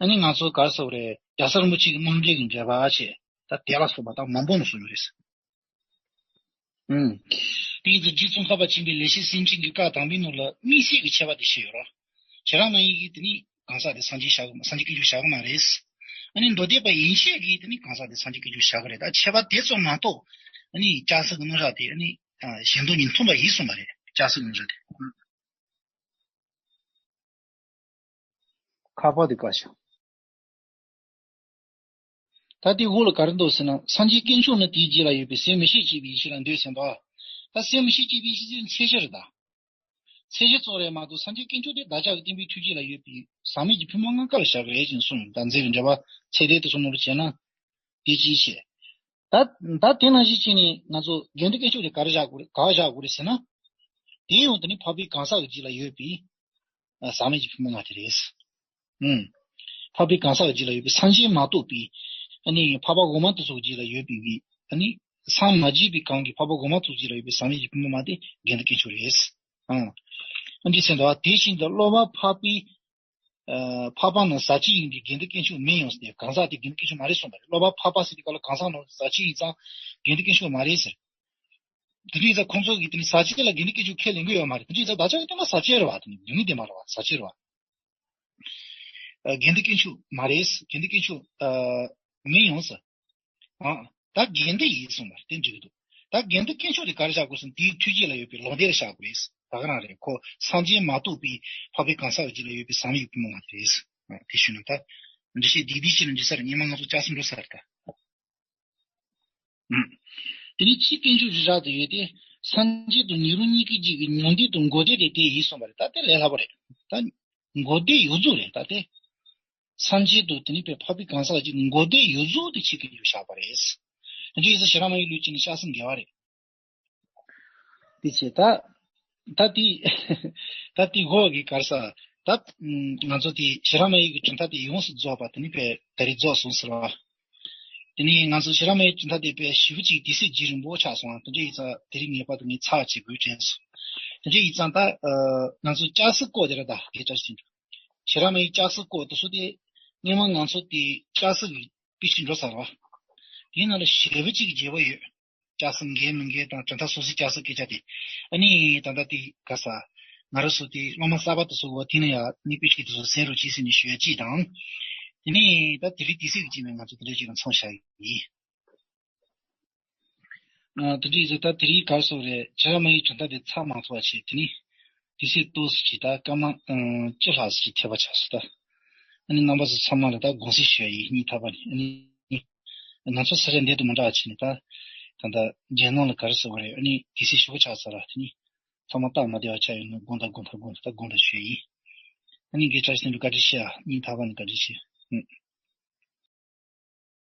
ཨ་ནི་ང་ཚོ་ག་རེ་ཟེར་དགོས་རེད། རྒྱལ་སྲས་རིན་པོ་ཆེ་གི་རྣམ་འགྲེལ་གྱི་འགྲེལ་པ་བྱས། ད་དེ་ལ་སོགས་པ་ད་མང་པོ་ནས་གསུངས་ཡོད་རེད། ཨུམ། དེ་ཡིན་ཙང་རྗེ་ཙོང་ཁ་པ་ཆེན་པོའི་ལེགས་བཤད་གསེར་ཕྲེང་གི་བཀའ་དང་པོའི་ནང་ལ་དམིགས་བསལ་གྱི་ཁྱད་པར་དེ་བཤད་ཡོད་རེད། ཞེ་དྲག་མ་ཡིན་གྱི་དེ་ནི་གང་ཟག་དེ་སངས་རྒྱས་བཞག་གི་མ། སངས་རྒྱས་དཀོན་མཆོག་བཞག་གི་མ་རེད། ཨ་ནི་མདོ་སྡེ་པ་ཡན་ཆད་ཀྱིས་དེ་ནི་གང་ཟག་དེ་སངས་རྒྱས་དཀོན་མཆོག་བཞག་གི་རེད། ད་ཁྱད་པར་དེ་ཙམ་མ་གཏོགས། ཨ་ནི་ལྕགས་ཟམ་གྱི་རྣམ་གཞག་དེ་ཨ་ནི་གཞན་དོན་གཉིས་མཐུན་པ་ཡིན་གསུངས་པ་རེད། ལྕགས་ཟམ་གྱི་རྣམ་གཞག་དེ། ཁ་པར་དེ་བཀའ་ཤག་ད་དེ་འོག་ལ་ག་རེ་འདུག་ཟེར་ན། སངས་རྒྱས་དཀོན་མཆོག་ནི་དེའི་རྗེས་ལ་ཡོད་པའི་ཟད་མི་ཤེས་བྱས་པའི་ཡེ་ཤེས་ལ་འདོད་ཟེར་འདུག་ད་ཟད་མི་ཤེས་བྱས་པའི་ཡེ་ཤེས་ཟེར་ཚད་གཞི་རེད་ད། ཚད་གཞི་གཙོ་བོ་རེད་མ་གཏོགས་སངས་རྒྱས་དཀོན་མཆོག་དེ་བདག་ཅག་གི་བསྟན་པའི་ཐུགས་རྗེ་ལ་ཡོད་པའི་ཟབ་མོ་གི་ཕུང་པོ་ལྔ་ཀ་ལ་བཞག་གི་རེད་ཅེས་གསུངས། ད་མཛེ་གི་འགྲེལ་པ་ཚད་ལྡན་དུ་སོང་ནོར་བྱས་ན། དེ་ཅིའི་ཕྱིར། ད་ད་དེ་ནང་བཞིན་བྱས་ནས་ང་ཚོ་དགེ་འདུན་དཀོན་མཆོག་དེ་ག་རེ་བཞག་དགོས་རེད། ག་བ་བཞག་དགོས་རེད་ཟེར་ན། དེ་ཡང་དེ་ནི་འཕགས་པའི་གང་ཟག་གི་རྗེས་ལ་ཡོད་པའི་ཟབ་མོ་གི་ཕུང་པོ་ལྔ་དེ་རེད། ཨུམ། འཕགས་པའི་གང་ཟག་གི་རྗེས་ལ་ཡོད་པའི་སངས་རྒྱས་མ་གཏོགས་པའི། ཨ་ནི་འཕགས་པ་འོག་མ་དེ་ཚོ་གི་རྗེས་ལ་ཡོད་པའི་གི། ཨ་ནི་སངས་མ་རྒྱས་པའི་གང་གི་འཕགས་པ་འོག་མ་དེ་ཚོ་གི་རྗེས་ལ་ཡོད་པའི་ཟབ་མོ་གི་ཕུང་པོ་ལྔ་དེ་དགེ་འདུན་དཀོན་མཆོག་རེད། ཨང་། འདི་ཚེ་འདུལ་བ་དེ་བཞིན་དུ་སློབ་པ་འཕགས་པའི། ཨ། འཕགས་པ་རྣམས་ཟག་བཅས་ཡིན་པས་དགེ་འདུན་དཀོན་མཆོག་མིན་ཡང་ཟེར་ཏེ། གང་ཟག་དེ་དགེ་འདུན་དཀོན་མཆོག་མ་རེད་གསུངས་པ་རེད། སློབ་པ་འཕགས་པ་ཟེར་དུས་སྐབས་ལ་གང་ཟག་རྣམས་ཟག་བཅས་ཡིན་ཙང་དགེ་འདུན་དཀོན་མཆོག་མ་རེད་ཟེར། དེ་འདྲ་ཡིན་ཙང་ཁོང་ཚོ་གིས་དེ་ནི་ཟག་བཅས་ལ་དགེ་འདུན་དཀོན་མཆོག་ཁས་ལེན་གྱི་ཡོད་མ་རེད། དེ་འདྲ་ཡིན་ཙང་བདག་ཅག་གི་བསྟན་པ་ཟག་བཅས་རེད་བ། དེ་ནི་དེ་ནི་བདེན་པ་རེད་བ། ཟག་བཅས་རེད་བ། ཨ། དགེ་འདུན་དཀོན་མཆོག་མ་རེད། དགེ་འདུན་དཀོན་མཆོག་ཨ། མིན་ཡང་ཟེར། ཨ། ད་དགེ་འདུན་ཡིན་གསུངས་པ་རེད། དེ་འགྲིག་གི་འདུག་ད་དགེ་འདུན་དཀོན་མཆོག་དེ་ག་རེ་བཞག་དགོས་སམ། དེའི་ཐུགས་རྗེ་ལ་ཡོད་པའི་ལོག་ལྟ་ལ་བཞག་དགོས་རེད། ད་ག་རང་རེད། ཁོ་སངས་རྒྱས་མ་གཏོགས་པའི་འཕགས་པའི་གང་ཟག་གི་རྗེས་ལ་ཡོད་པའི་ཟབ་མོ་གི་ཕུང་པོ་ལྔ་དེ་རེད། ཨ། དེ་ཞུས་ན་ད། འགྲེལ་བཤད་འདི་འདི་བྱས་ནས་འགྲིག་ས་རེད། སྔོན་མ་ང་ཚོ་ལྕགས་སྲེག་འགྲོ་ས་རེད་ད། ཨུམ། དེ་ནས་ཕྱིའི་དཀོན་མཆོག་བཞི་ཞེས་དེ་ཡོད་དེ། སངས་རྒྱས་དང་ཉེ་རིང་གཉིས་ཀའི་རྗེས་ཀྱི་མྱང་འདས་དང་འགོག་བདེན་དེ་དེ་ཡིན་གསུངས་པ་རེད། ད་དེ་ལས་སླ་པོ་རེད། ད་འགོག་བདེན་ཡོད་རྫོགས་རེད། ད་དེ་སངས་རྒྱས་དང་དེ་ནས་པའི་འཕགས་པའི་གང་ཟག་གཅིག་འགོག་བདེན་ཡོད་རྫོགས་དེ་ཕྱིའི་དཀོན་མཆོག་བཞག་པ་རེད། དེ་འདྲ་ཡིན་ཙང་ཤེས་རབ་མ་ཡིན་ལུགས་ཀྱི་ནི་སྐྱབས་སུ་འགལ་བ་རེད། དེ་བྱས་ད། ད་དེ། ད་དེ་འགོག་གི་ག་རེ་ཟེར། ད། ང་ཚོ་དེ་ཤེས་རབ་མ་ཡིན་གྱི་གྲུབ་མཐའ་དེ་ཡོངས་སུ་རྫོགས་པ་དེ་ནི་པས་ད་རེས་རྫོགས་སོང་ཟེར་བ། དེ་ནས་ང་ཚོ་ཤེས་རབ་མ་ཡིན་གྱི་གྲུབ་མཐའ་དེ་པས་ཞེ་པོ་ཅིག་དུས་ཚོད་རྒྱུན་རིང་པོ་ཆགས་སོང་། དེ་འདྲ་ཡིན་ཙང་དེ་རིང་ངེས་པར་དུ་ངས་ཚར་བཅད་དགོས་དྲན་སོང་། དེ་འདྲ་ཡིན་ཙང་ད། ང་ཚོ་སྐྱབས་སུ་སྐོར་དེ་ར་ད་སྐད་ཆ་ཞིག་འགྲོ། ཤེས་རབ་མ་ཡིན་སྐྱབས་སུ་སྐོར་དེ་ཚོ་དེ། སྔོན་མ་ང་ཚོ་དེ་སྐྱབས་སུ་གི་དཔེ་ཞིག་འགྲོ་ཚར་བ། དེའི་ནང་ལ་ཞེ་པོ་ཅིག་རྒྱས་པོ་ཡོད། སྐྱབས་སུ་འགལ་མི་འགལ་དང་གྲུབ་མཐའ་སོ་སོའི་སྐྱབས་སུ་སྐད་ཆ་དེ། ཨ་ནི་ད་ལྟ་དེ་ག་ས། ང་རང་ཚོ་དེ་སློབ་མ་གསར་པ་དེ་ཚོ་གོ་དེ་ནས་ཡང་ནི་དཔེ་ཁྲིད་དེ་ཚོ་གསན་རོགས་གྱིས་ཟེར་ནས་ཞུ་ཡ་གཅིག་དང་། དེ་ནས་ད་དེ་རིང་དུས་ཚོད་ཀྱི་རྗེས་མའི་ང་ཚོ་དེ་འདྲ་ཅིག་ལ་མཚོན་བཞག་ཡིན། ཨ། དེ་འདྲ་ཡིན་ཙང་ད་དེ་རིང་ག་རེ་ཟེར་རེད། ཤེས་རབ་མ་ཡིན་གྲུབ་མཐའ་དེ་ཚར་མ་ཐུབ་པ་བྱས། དེ་ནས་དུས་ཚོད་ཏོག་ཙམ་ཅིག་ད་སྐར་མ་ཨ་བཅུ་ལྷག་ཙམ་ཅིག་ཐེབས་པ་ཆགས་སོང་ད། ཨ་ནི་རྣམ་པ་ཚོ་ཚང་མ་ལ་ད་དགོངས་སེལ་ཞུ་ཡ་ཡིན། སྙིང་ཐག་པ་ནས། ཨ་ནི། ང་ཚོ་ས་ཆ་འདི་དང་མི་འདྲ་བ་བྱས་ནས་ད། ད་ལྟ་རྒྱལ་ནང་ལ་ག་རེ་ཟེར་དགོས་རེད། ཨ་ནི་དུས་ཚོད་ཞེ་པོ་ཆགས་ཚར་ར། དེ་ནས་ཚང་མ་སྟབས་མ་བདེ་བ་ཆགས་ཡོང་ན་དགོངས་དག་དགོངས་དག་དགོངས་དག་ད་དགོངས་དག་ཞུ་ཡ་ཡིན། ཨ་ནི་དགེ་བཤེས་ལགས་བཀའ་དྲིན་ཆེ་ཨ། སྙིང་ཐག་པ་ནས་བཀའ་དྲིན་ཆེ། ཨུམ།